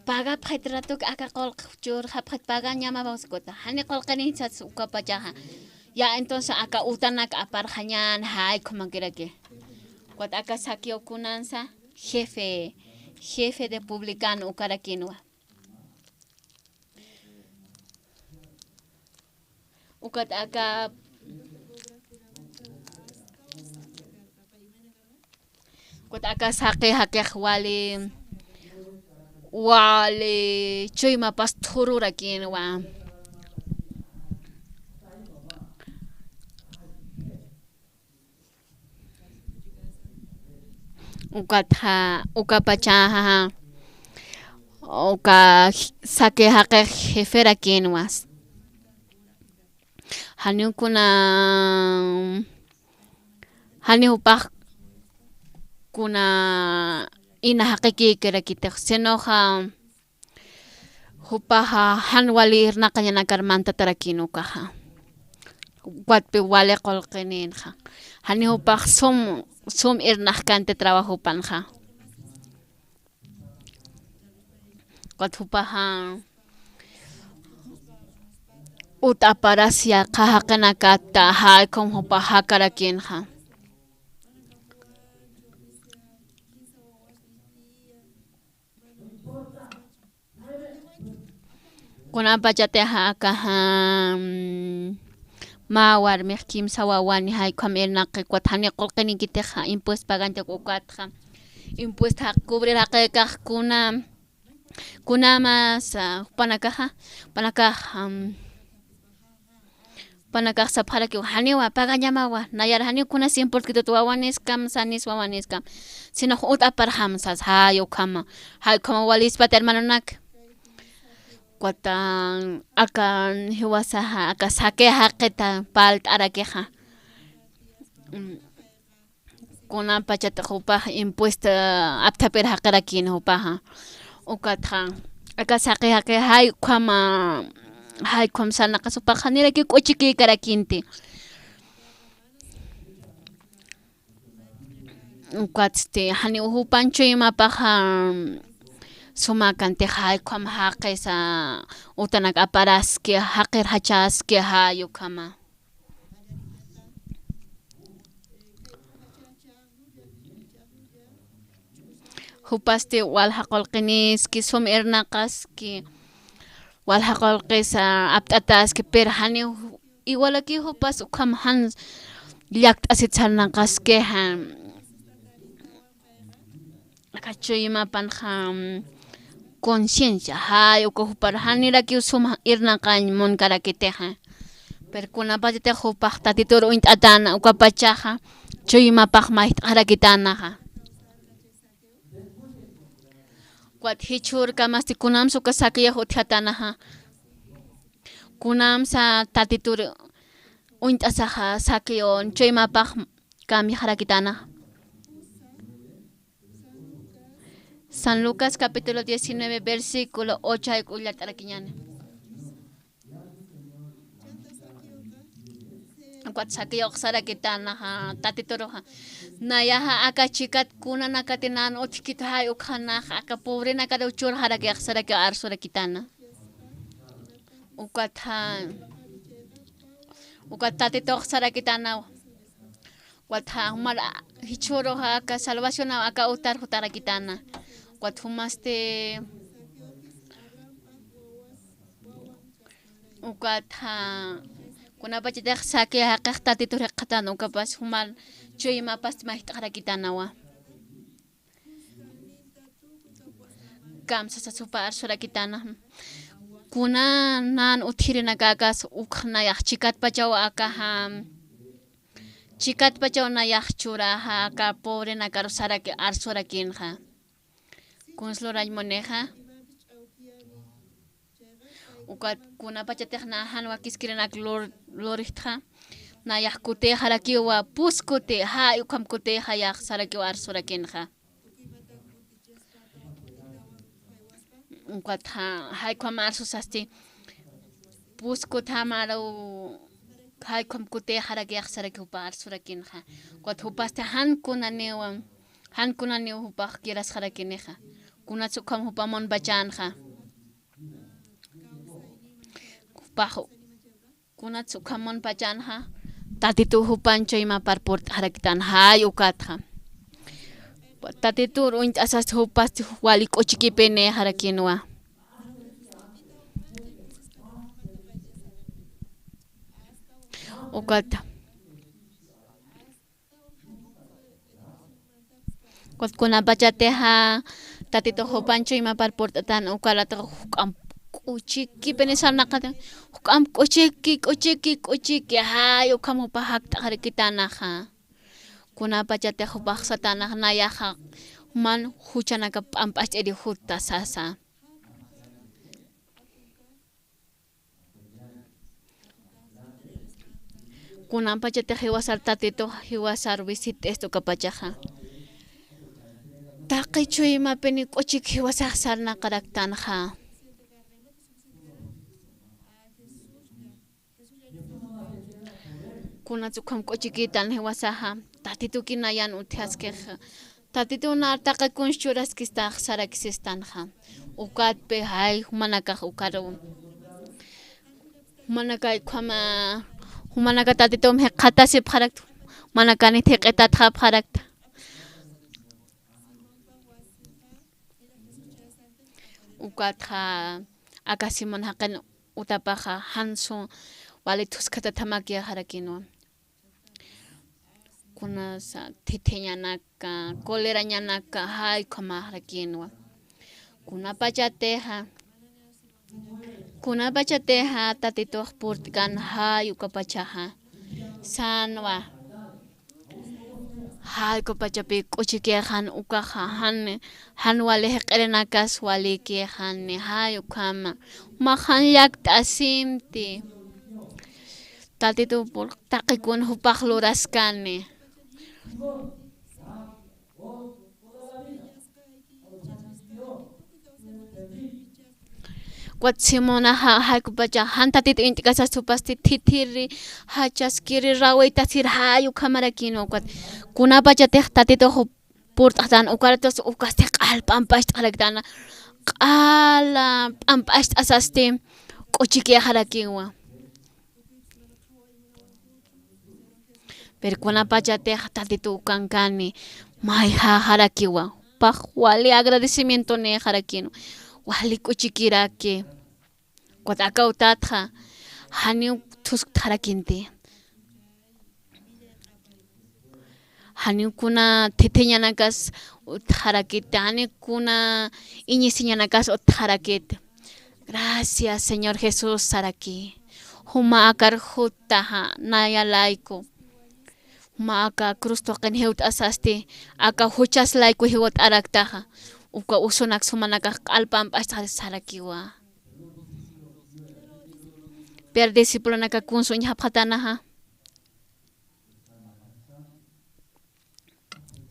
pagapxit ratuk aka qullq churxapxit pagañama bausakuta. Jani qullqinïsats ukapachaxa. Ya, entonces aka utanak aparxañän, jay ukhamäkiraki. Ukat aka Zaqueo kunansa jefe, jefe de publicano ukarakinwa. Ukat aka, ukat aka Zaqueo jaqix wali, wali chuymapas thururakinwa. Ukatxa, ukapachaxa, uka Zaqueo jaqix jeferakinwa. Janiw kuna, janiw jupax kuna ina jaqikïkirakitix, sinoxa, jupaxa jan wali irnaqañanakar mantatarakin ukaxa. Ukatpï wali qullqinïnxa. Jani jupax sum, sum irnaqkanti trabajopanxa. Ukat jupaxa ut'aparas yaqha jaqinakata, jay ukham jupax jakarakinxa. Kunapachatixa akaxa, mm, mä warmix kimsa wawani jay ukham irnaqi, ukat janiw qullqinikitixa impuesto paganti ukatxa. Impuesto jaq-, cubrir jaqikax kuna, kunamasa, jupanakaxa, jupanakax, am, jupanakax sapxarakiw, janiwa, pagañamawa, nayar janiw kuna cien por ciento wawaniskam, sanis wawaniskam, sino ut'aparjam sas, jay ukhama, jay ukhama walispat hermanonak. Ukat aka jiwasaxa, aka saqi jaqita parlt'arakixa. Mm. Kunapachatix jupax impuesto apthapir jaqirakin jupaxa. Ukatxa, aka saqi jaqi jay ukhama, jay ukham sarnaqas jupax janirakiw k'uchikïkarakinti. Ukatsti, janiw jupan chuymapaxa sumakantix jay ukham jaqisa, utanak aparaski, jaqir jachaski, jay ukhama. Jupasti walja qullqiniski, sum irnaqaski, walja qullqisa apt'ataski, pero janiw igualakiw jupas ukham jan llakt'asit sarnaqaskixa. Aka chuymapanxa, mm, conciencia, jay uka jupar janirakiw sum irnaqañ munkarakitixa. Pero kunapachatix jupax Tatitur uñt'atäna ukapachaxa, chuymapax mayjt'axarakitanaxa. Ukat jichhürkamasti kunamsa uka saqueox utjatanaxa. Kunamsa Tatitur uñt'asaxa saqueo chuymapax cambiaxarakitanaxa. San Lucas capítulo diecinueve, versículo ocho, jay uka llat'arakiñäni. Ukat saqueox sarakitanaxa Tatituruxa. Nayaxa aka chikat kunanakati nan utjkit jay ukhanaxa, aka pobrenakar uchurxarakix sarakiw arsurakitana. Ukatxa, ukat Tatitux sarakitanaw. Ukatxa jumar jichhüruxa aka salvacionaw aka utar jutarakitana. Ukat jumasti, ukatxa kunapachatix saqueo jaqix Tatitur jikxatana ukapas jumar chuymapasti mayjt'axarakitanawa. Kamsasas jupa arsurakitana. Kuna nan utjirinakakas ukx nayax chikatpachaw akaxa, chikatpachaw nayax churaxa aka pobrenakar saraki arsurakinxa. Kuns lurañ munixa. Ukat kunapachatix nä jan wakiskirinak lur-, lurjtxa, nayax kutïxarakiwa pus kuti, jay ukham kutïxayax sarakiw arsurakinxa. Ukatxa jay ukham arsusasti, pus kutjamaru jay ukham kutïxarakix sarakiw jupa arsurakinxa. Ukat jupasti jan kunaniwa, jan kunaniw jupax kirasxarakinixa. Kunats ukham jupa munpachänxa. Jupax kunats ukham munpachänxa, Tatitu jupan chuymapar purt'axarakitana jay ukatxa. Tatitur uñt'asasti jupasti wali k'uchikipinïxarakinwa. Ukat Ukat kunapachatixa Tatitux jupan chuymapar purt'atan, ukalatix juk'amp k'uchikipini sarnaqati, juk'amp k'uchiki, k'uchiki, k'uchiki, jay ukham jupax jakt'axarakitanaxa. Kunapachatix jupax satanax nayaxa, juman juchanakap p'amp'acht'iri juta sasa. Kunapachatix jiwasar Tatitux jiwasar visit'istu ukapachaxa. Taqi chuymapini k'uchik jiwasax sarnaqaraktanxa. Kunats ukham k'uchikitan jiwasaxa, Tatituki nayan utjaskixa. Tatitun taqi kuns churaskistax sarakisistanxa. Ukatpi jay jumanakax ukaru. Jumanakay ukhama, jumanaka Tatitum jikxatasipxarakta, jumanakani thiq'itatxapxarakta. Ukatxa aka Simón jaqin utapaxa jansu wali thuskhatathamakixarakinwa. Kunasa thithiñanaka, colerañanaka, jay ukhamaxarakinwa. Kunapachatixa, kunapachatixa Tatitux purt'kan jay ukapachaxa. Sänwa. Jay ukapachapi k'uchikixan ukaxa, jan, jan wali jiq'irinakas walikixan, jay ukhama. Jumax jan llakt'asimti. Tatitu pur-, taqikun jupax luraskani. Ukat Simonaxa, jay ukapacha, jan Tatitu int'kasas jupasti thithiri, jachaskiri, rawaytasiri, jay ukhamarakinwa. Ukat kunapachatix Tatitux purt'xtan, ukaratus ukasti q'al p'ampacht'xaraktana, q'al p'ampacht'asasti k'uchikixarakinwa. Pero kunapachatix Tatitu ukankani, mayjäxarakiwa. Jupax wali agradecimientonïxarakinwa. Wali k'uchikiraki. Ukat aka utatxa, janiw thusktxarakinti. Janiw kuna thithiñanakas utjarakit, janiw kuna iñisiñanakas utjarakit. Gracias, Señor Jesús, saraki. Juma akar juttaxa, naya layku. Juma aka cruz tuqin jiwt'asasti, aka juchas layku jiwt'araktaxa. Uka usunak sumanakax q'al p'amp'acht'xari sarakiwa. Pero discipulonaka kuns uñjapxatanaxa.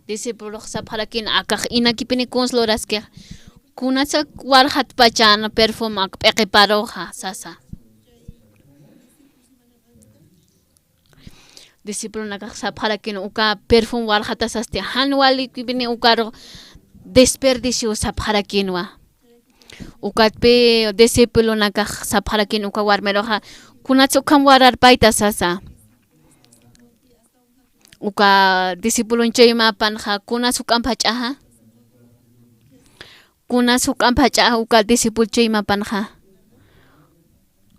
Discipulox sapxarakin, akax inakipini kuns luraskix. Kunatsa walxatpachan perfume ak p'iqiparuxa, sasa. Discipulonakax sapxarakin, uka perfume walxatasasti, jan walikipini ukaru desperdicio sapxarakinwa. Ukatpi discipulonakax sapxarakin uka warmiruxa, kunatsa ukham wararpayta sasa. Uka discipulon chuymapanxa, kunas juk'amp jach'axa? Kunas juk'amp jach'axa uka discipul chuymapanxa?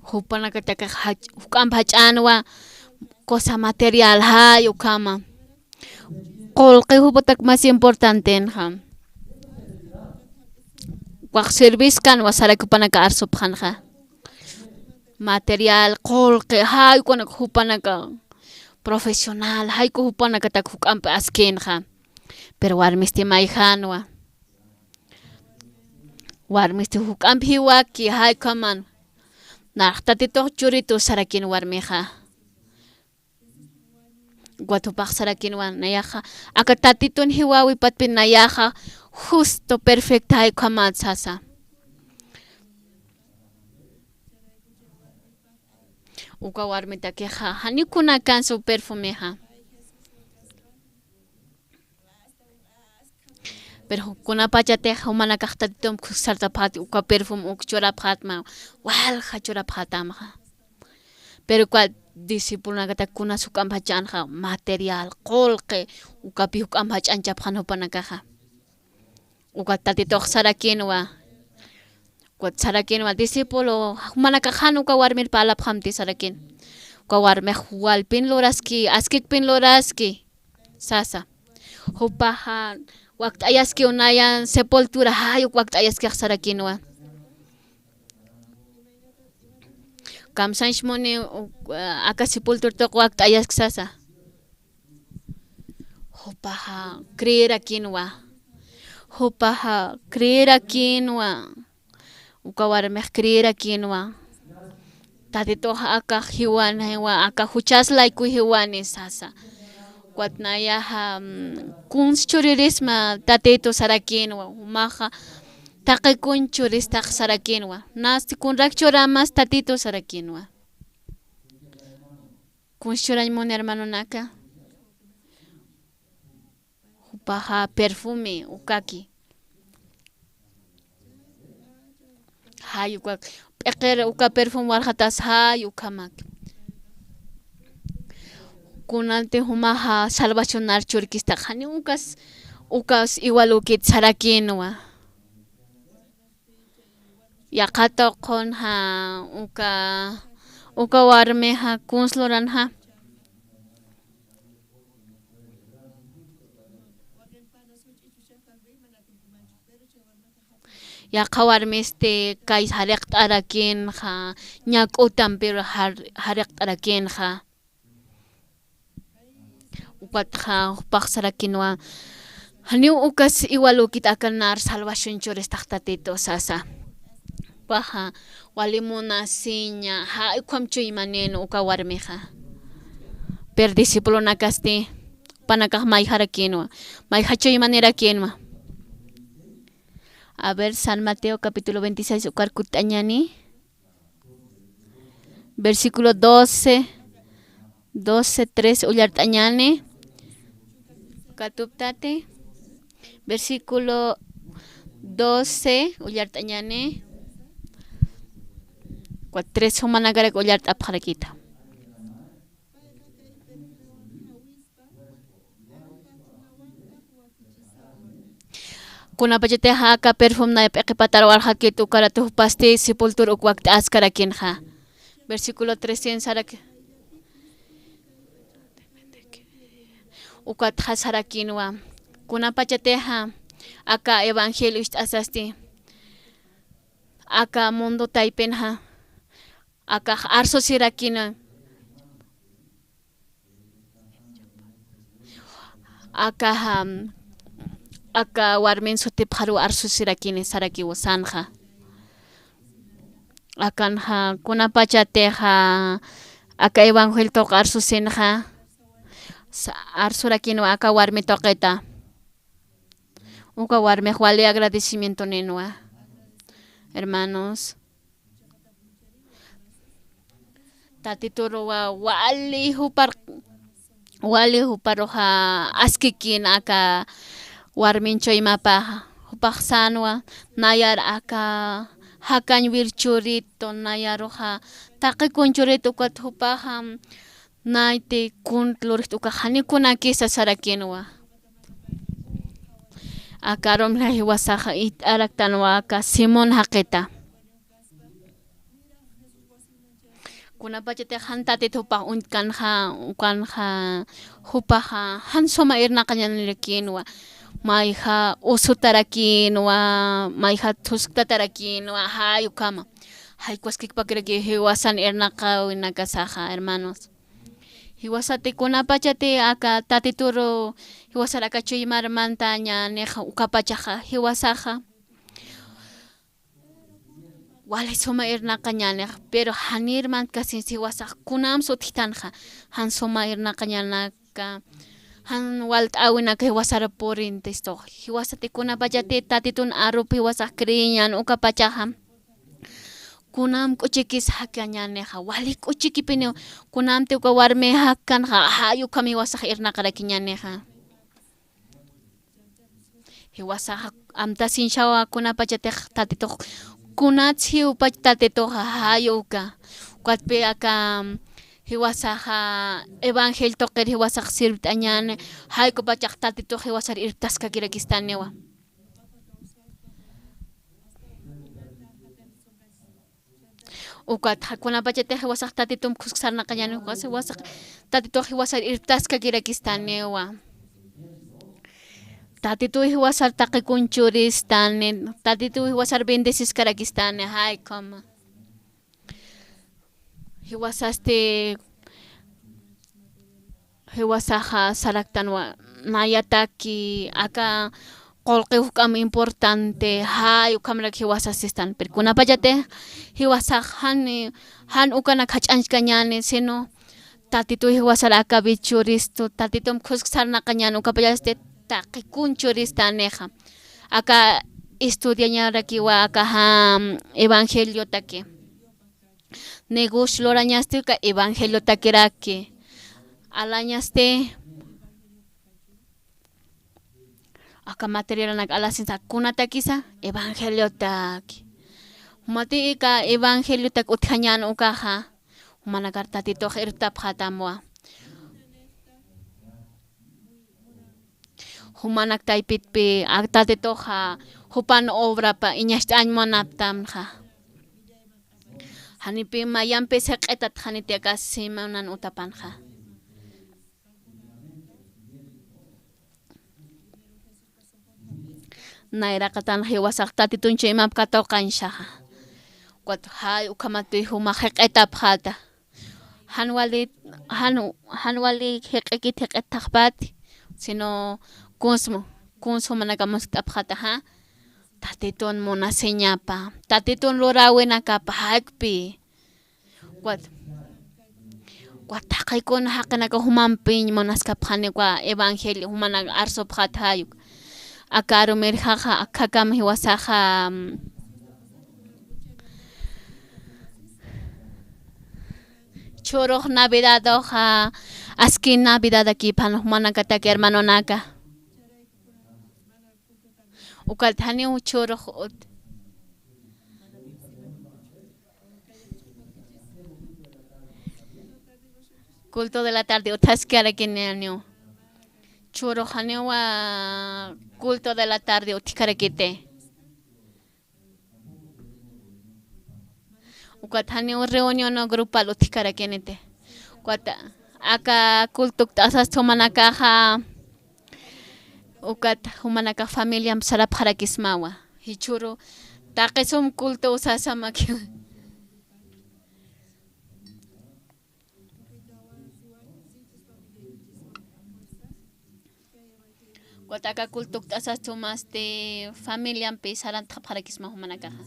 Jupanakatakix jach-, juk'amp jach'anwa cosa material, jay ukhama. Qullqi jupatak más importantenxa. Ukax serviskanwa saraki jupanaka arsupxanxa. Material, qullqi, jay ukanak jupanaka profesional, jayku jupanakatak juk'amp askinxa. Pero warmisti mayjanwa. Warmisti juk'amp jiwaki, jay ukhaman. Nax Tatitux churitu sarakin warmixa. Ukat jupax sarakinwa, nayaxa, aka Tatitun jiwäwipatpi nayaxa justo perfecta jay ukhamat sasa. Uka warmitakixa, janiw kunakansa perfumexa. Pero kunapachatix jumanakax Tatitump sartapxät uka perfume uk churapxätma, walja churapxätamxa. Pero uka discipulonakatak kunas juk'amp jach'anxa, material, qullqi, ukapi juk'amp jach'anchapxän jupanakaxa. Ukat Tatitux sarakinwa. Ukat sarakinwa, discípulo, jumanakax jan uka warmir parlapxamti sarakin. Uka warmix walpin luraski, askikpin luraski, sasa. Jupaxa wakt'ayaskiw nayan sepultura, jay uk wakt'ayaskix sarakinwa. Kamsañs muni, u-, aka sepultura tuq wakt'ayask sasa. Jupaxa creerakinwa. Jupaxa creerakinwa. Uka warmix creerakinwa. Tatitux akax jiwaniwa, akax juchas layku jiwani sasa. Ukat nayaxa, mm, kuns churirisma Tatitu sarakinwa. Jumaxa taqi kuns churistax sarakinwa. Nasti kunrak churamas Tatitu sarakinwa. Kuns churañ muni hermanonaka. Jup-, jupaxa perfume ukaki. Jay uka p'iqir uka perfume waljatas jay ukhamak. Kunanti jumaxa salvacionar churkista, janiw ukas, ukas igual ukit sarakïnwa. Yaqha tuqinxa uka, uka warmixa kuns luranxa. Yaqha warmisti kay jariqt'arakïnxa, ñak'utam pero jar-, jariqt'arakïnxa. Ukatxa jupax sarakïnwa, janiw ukas igual ukit aka nar salvación churistax Tatitu sasa. Jupaxa wali munasiña, jay ukham chuymanïn uka warmixa. Pero discipulonakasti, jupanakax mayjarakïnwa, mayja chuymanïrakïnwa. A ver, San Mateo capítulo veintiséis, ukar kutt'añäni. Versículo doce, doce, trece ullart'añäni. Katuptati. Versículo doce ullart'añäni. Cua-, trece jumanakarak ullart'apxarakïta. Kunapachatixa aka perfumnay p'iqipatar waljakit ukarat jupasti sepultur uk wakt'askarakïnxa. Versículo trece sarak. Ukatxa sarakïnwa. Kunapachatixa aka evangelio ist'asasti aka mundo taypinxa akax arsusirakïna. Akaxa, aka warmin sutipxaruw arsusirakïni sarakiw sanxa. Akanxa kunapachatixa aka evangelio tuq arsusinxa, sa-, arsurakïnwa aka warmi tuqita. Uka warmix wali agradecimientonïnwa. Hermanos, Tatituruwa wali jupar, wali juparuxa askikïn aka warmin chuymapaxa. Jupax sänwa, nayar aka jakañwir churitu, nayaruxa taqi kun churitu, ukat jupaxa nayti kun lurjt ukax janiw kunakisa sarakïnwa. Aka arumla jiwasaxa ijt'araktanwa aka Simón jaqita. Kunapachatix jan Tatit jupax uñtkanxa, ukanxa, jupaxa jan suma irnaqañanirakïnwa, mayja usutarakïnwa, mayja thusktatarakïnwa, jay ukhama. Jaykuwaskikpakiraki jiwasan irnaqäwinakasaxa, hermanos. Jiwasati kunapachati aka Tatituru, jiwasar aka chuymar mantañänix ukapachaxa, jiwasaxa wali suma irnaqañänix, pero janir mantkasinsi jiwasax kunams utjtanxa, jan suma irnaqañänaka, jan walt'äwinaka jiwasar purintistu. Jiwasati kunapachati Tatitun arup jiwasax creeñän ukapachaxa, kunam k'uchikis jakañänixa, wali k'uchikipiniw, kunamti uka warmi jakkanxa, jay ukham jiwasax irnaqarakiñänixa. Jiwasax amtasiñsawa kunapachatix Tatitux, kunats jiwpach Tatituxa, jay uka. Ukatpi aka, jiwasaxa evangelio tuqir jiwasax sirvt'añäni, jay ukapachax Tatitux jiwasar irptaskakirakistäniwa. Ukat kunapachatix jiwasax Tatitump khusksarnaqañäni, jiwasax Tatitux jiwasar irptaskakirakistaniwa. Tatituw jiwasar taqi kun churistani, Tatituw jiwasar bendeciskarakistani, jay ukhama. Jiwasasti jiwasaxa saraktanwa, nayataki aka qullqi juk'am importante, jay ukhamrak jiwasas sistan. Pero kunapachatix jiwasax jan, jan ukanak jach'añchkañäni, sino Tatituw jiwasar aka bendecistu, Tatitump khusksarnaqañäni, ukapachasti taqi kun churistanixa. Aka estudiañarakiwa aka, jan, evangeliotaki. Negocio lurañasti uka evangeliotakiraki. Alañasti, aka materialanak alasinsa kunatakisa evangeliotaki. Jumati aka evangeliotak utjañän ukaxa, jumanakar Tatitux irptapxätamwa. Jumanak taypitpi ak Tatituxa jupan obrapa iñacht'añ munaptamxa. Janipï mayampis jiq'itat janiti aka simanan utapanxa. Nayraqatan jiwasax Tatitun chuymap katuqañsaxa. Ukat jay ukhamatpï jumax jiq'itapxäta. Jan wali, jan, jan wali jiq'ikit jiq'it thaqpati, sino kuns, kuns jumanaka muskt'apxätaxa. Tatitun munasiñapa, Tatitun luräwinakapa jakpï. Ukat, ukat taqi kuna jaqinaka jumampiñ munaskapxani uka evangelio jumanak arsupxäta jay uk. Aka arumirjaxa, akhakam jiwasaxa, mm, churux Navidaduxa, aski Navidadakipxan jumanakataki hermanonaka. Ukat janiw churux ut-, culto de la tarde utjaskarakini janiw. Churux janiw, ah, culto de la tarde utjkarakiti. Ukat janiw reunión grupal utjkarakiniti. Ukat aka culto ukt'asas jumanakaxa, ukat jumanakax familiamp sarapxarakismawa. Jichhüru taqi sum culto usasamaki. Ukat aka culto ukt'asas sumasti familiampi sarantxapxarakisma jumanakaxa.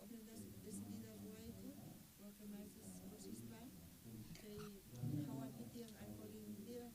Ofrendas decididas ruwayku, porque martes kusispa, kay qhawapi tiyan alcohol tiyan,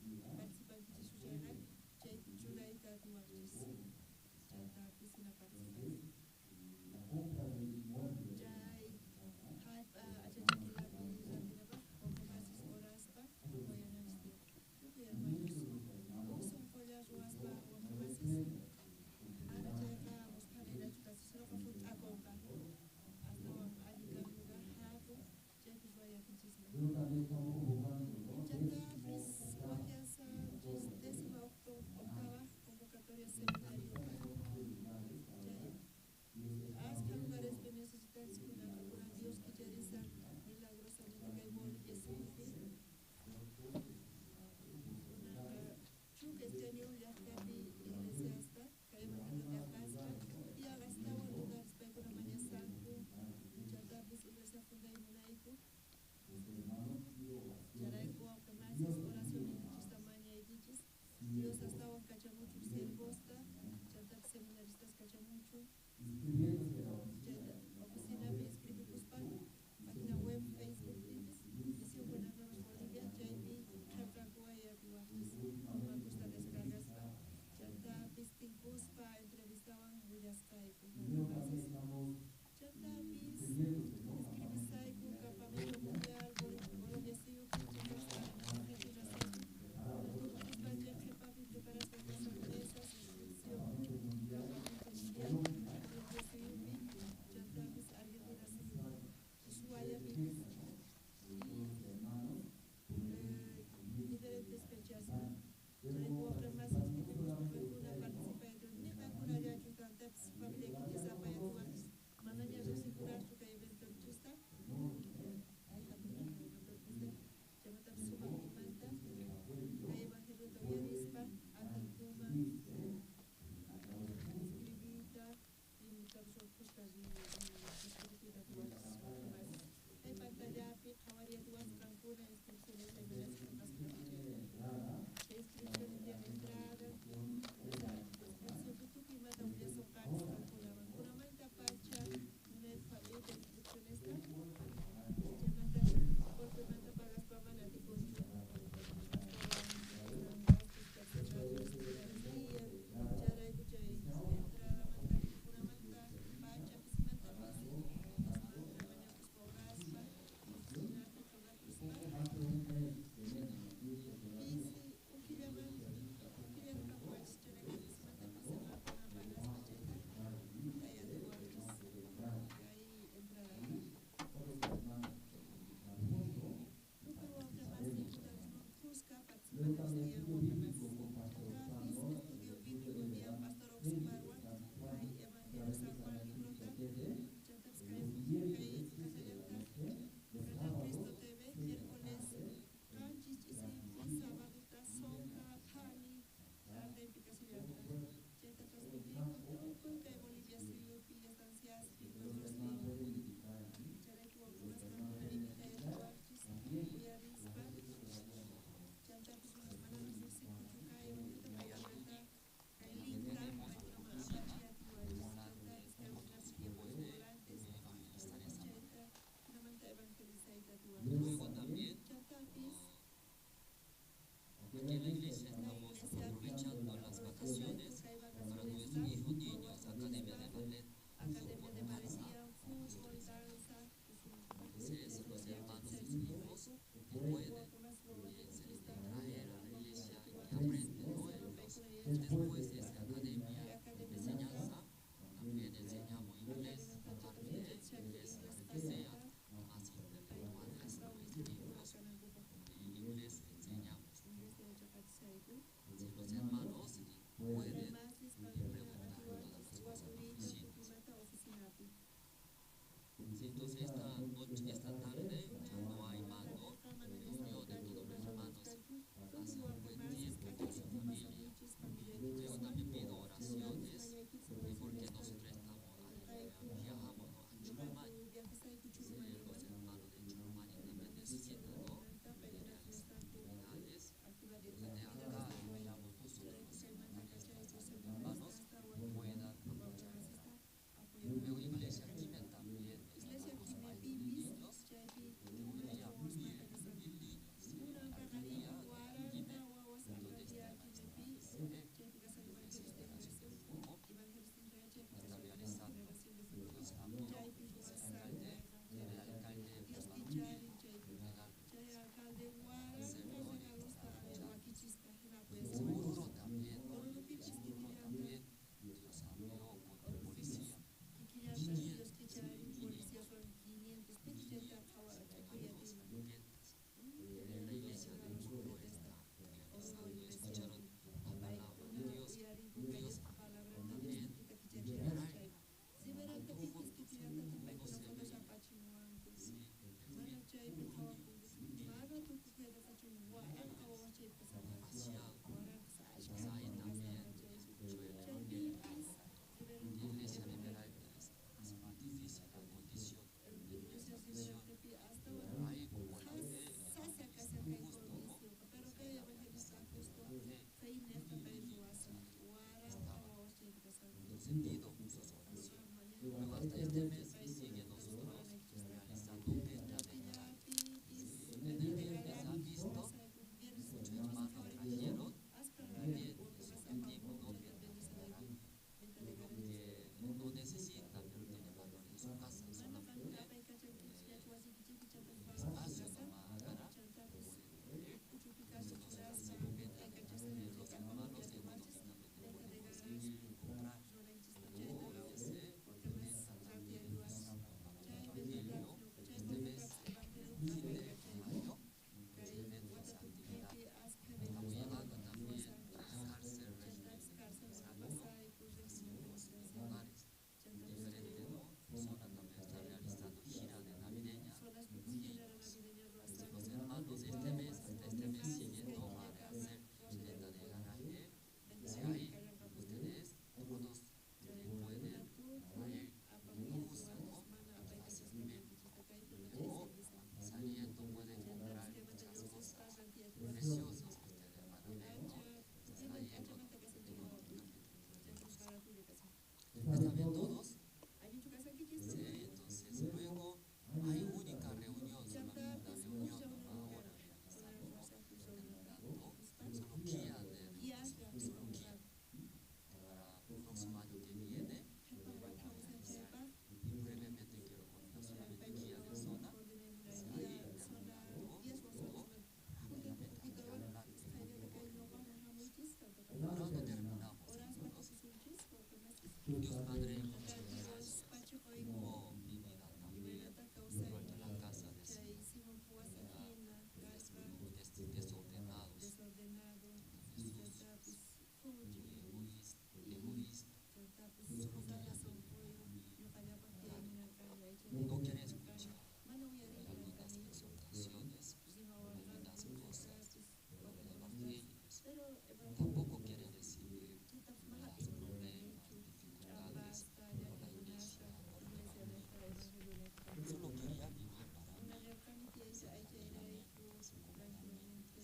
Este mes ahí sigue nosotros realizando venta de jarabe. En el mes han visto, muchos hermanos trajeron también su equipo, ¿no? Para vender jarabe. Lo que no necesita, pero tiene valor en su casa, solamente, eh, espacio nomás para poder vender. Entonces, así viven también los hermanos en otro también pueden conseguir, comprar. Pero ese mes también, este mes, siete de mayo, muchos eventos, actividades. Estamos llevando también a cárcel, régimen de salud, en hogares. Diferente, ¿no? Zona también está realizando gira de navideña. Y, este, los hermanos, este mes, hasta este mes siguiente, van a hacer venta de garaje. Si hay, ustedes todos, eh, pueden ir con gusto, ¿no? Gracias, bien. Luego, saliendo pueden comprar muchas cosas preciosas que ustedes van a ver, ¿no? Entonces, ahí económicamente pueden. Están bien todos. Sí, entonces, luego hay única reunión, solamente una reunión, ¿no? Ahora realizamos, ¿no? En un rato, solo guía de reunión, solo guía. Para próximo año que viene, van a realizar brevemente, quiero coordinar solamente guía de zona. Si hay algún dato, ¿no? Rápidamente, aquí hablan, un rato terminamos, hermanos. Dios Padre, muchas gracias. Como mi vida también, en la casa de Señor, desde desordenados, Jesús, muy egoísta, egoísta, solo quería mi, no quería escuchar algunas exhortaciones, algunas cosas, pero el evangelio, tampoco quiere recibir los problemas, dificultades por la iglesia, por la familia. Solo quería vivir para mí, para su comportamiento.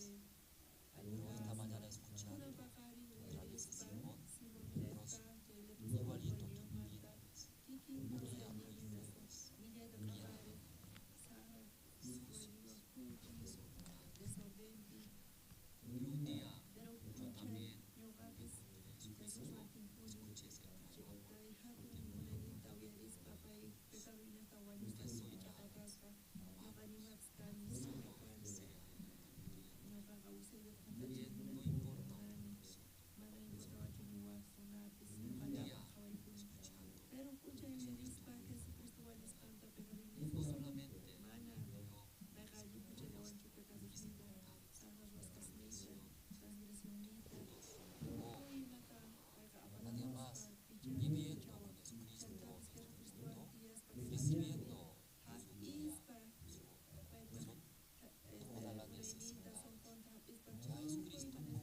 Pero esta mañana escuchando otra vez a Simón, pero igualito que mi vida, pues, quería mi vida, pues, quería mi vida. Jesús, Jesús, y un día yo también, eh, Jesucristo, escuché ese clamor, porque muy orgulloso, porque soy nadie, soy nada, solo desea la gloria. Bien, no importa otro cosa. Un día, escuchando, Jesucristo, no solamente yo, mis pecados, transgresión, todos, no, nadie más, viviendo con Jesucristo en el mundo, recibiendo su guía, su, su, toda la necesidad. Ya Jesucristo no,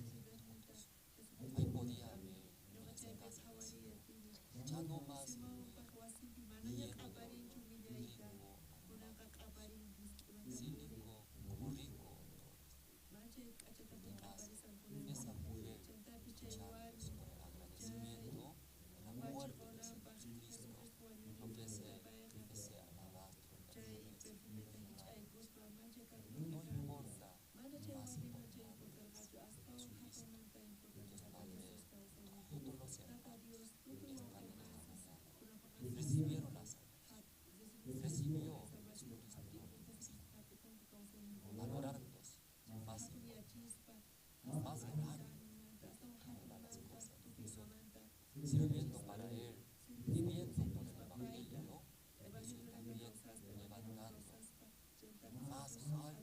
ahí podía ver en esa casa, ya no más viviendo, viviendo como rico, como rico. Además, esa mujer, escuchando sobre el agradecimiento de la muerte de Jesucristo, lo que se ofrece alabar, lo que se ofrece alabar. No importa, más importante es Jesucristo. Dios Padre, todos los hermanos que están en esta mañana recibieron la salvación, recibió Jesucristo, sí, valorarlos más importante, más grande que todas las cosas, incluso sirviendo para Él, viviendo por el Evangelio, ¿no? Eso también levantando más alto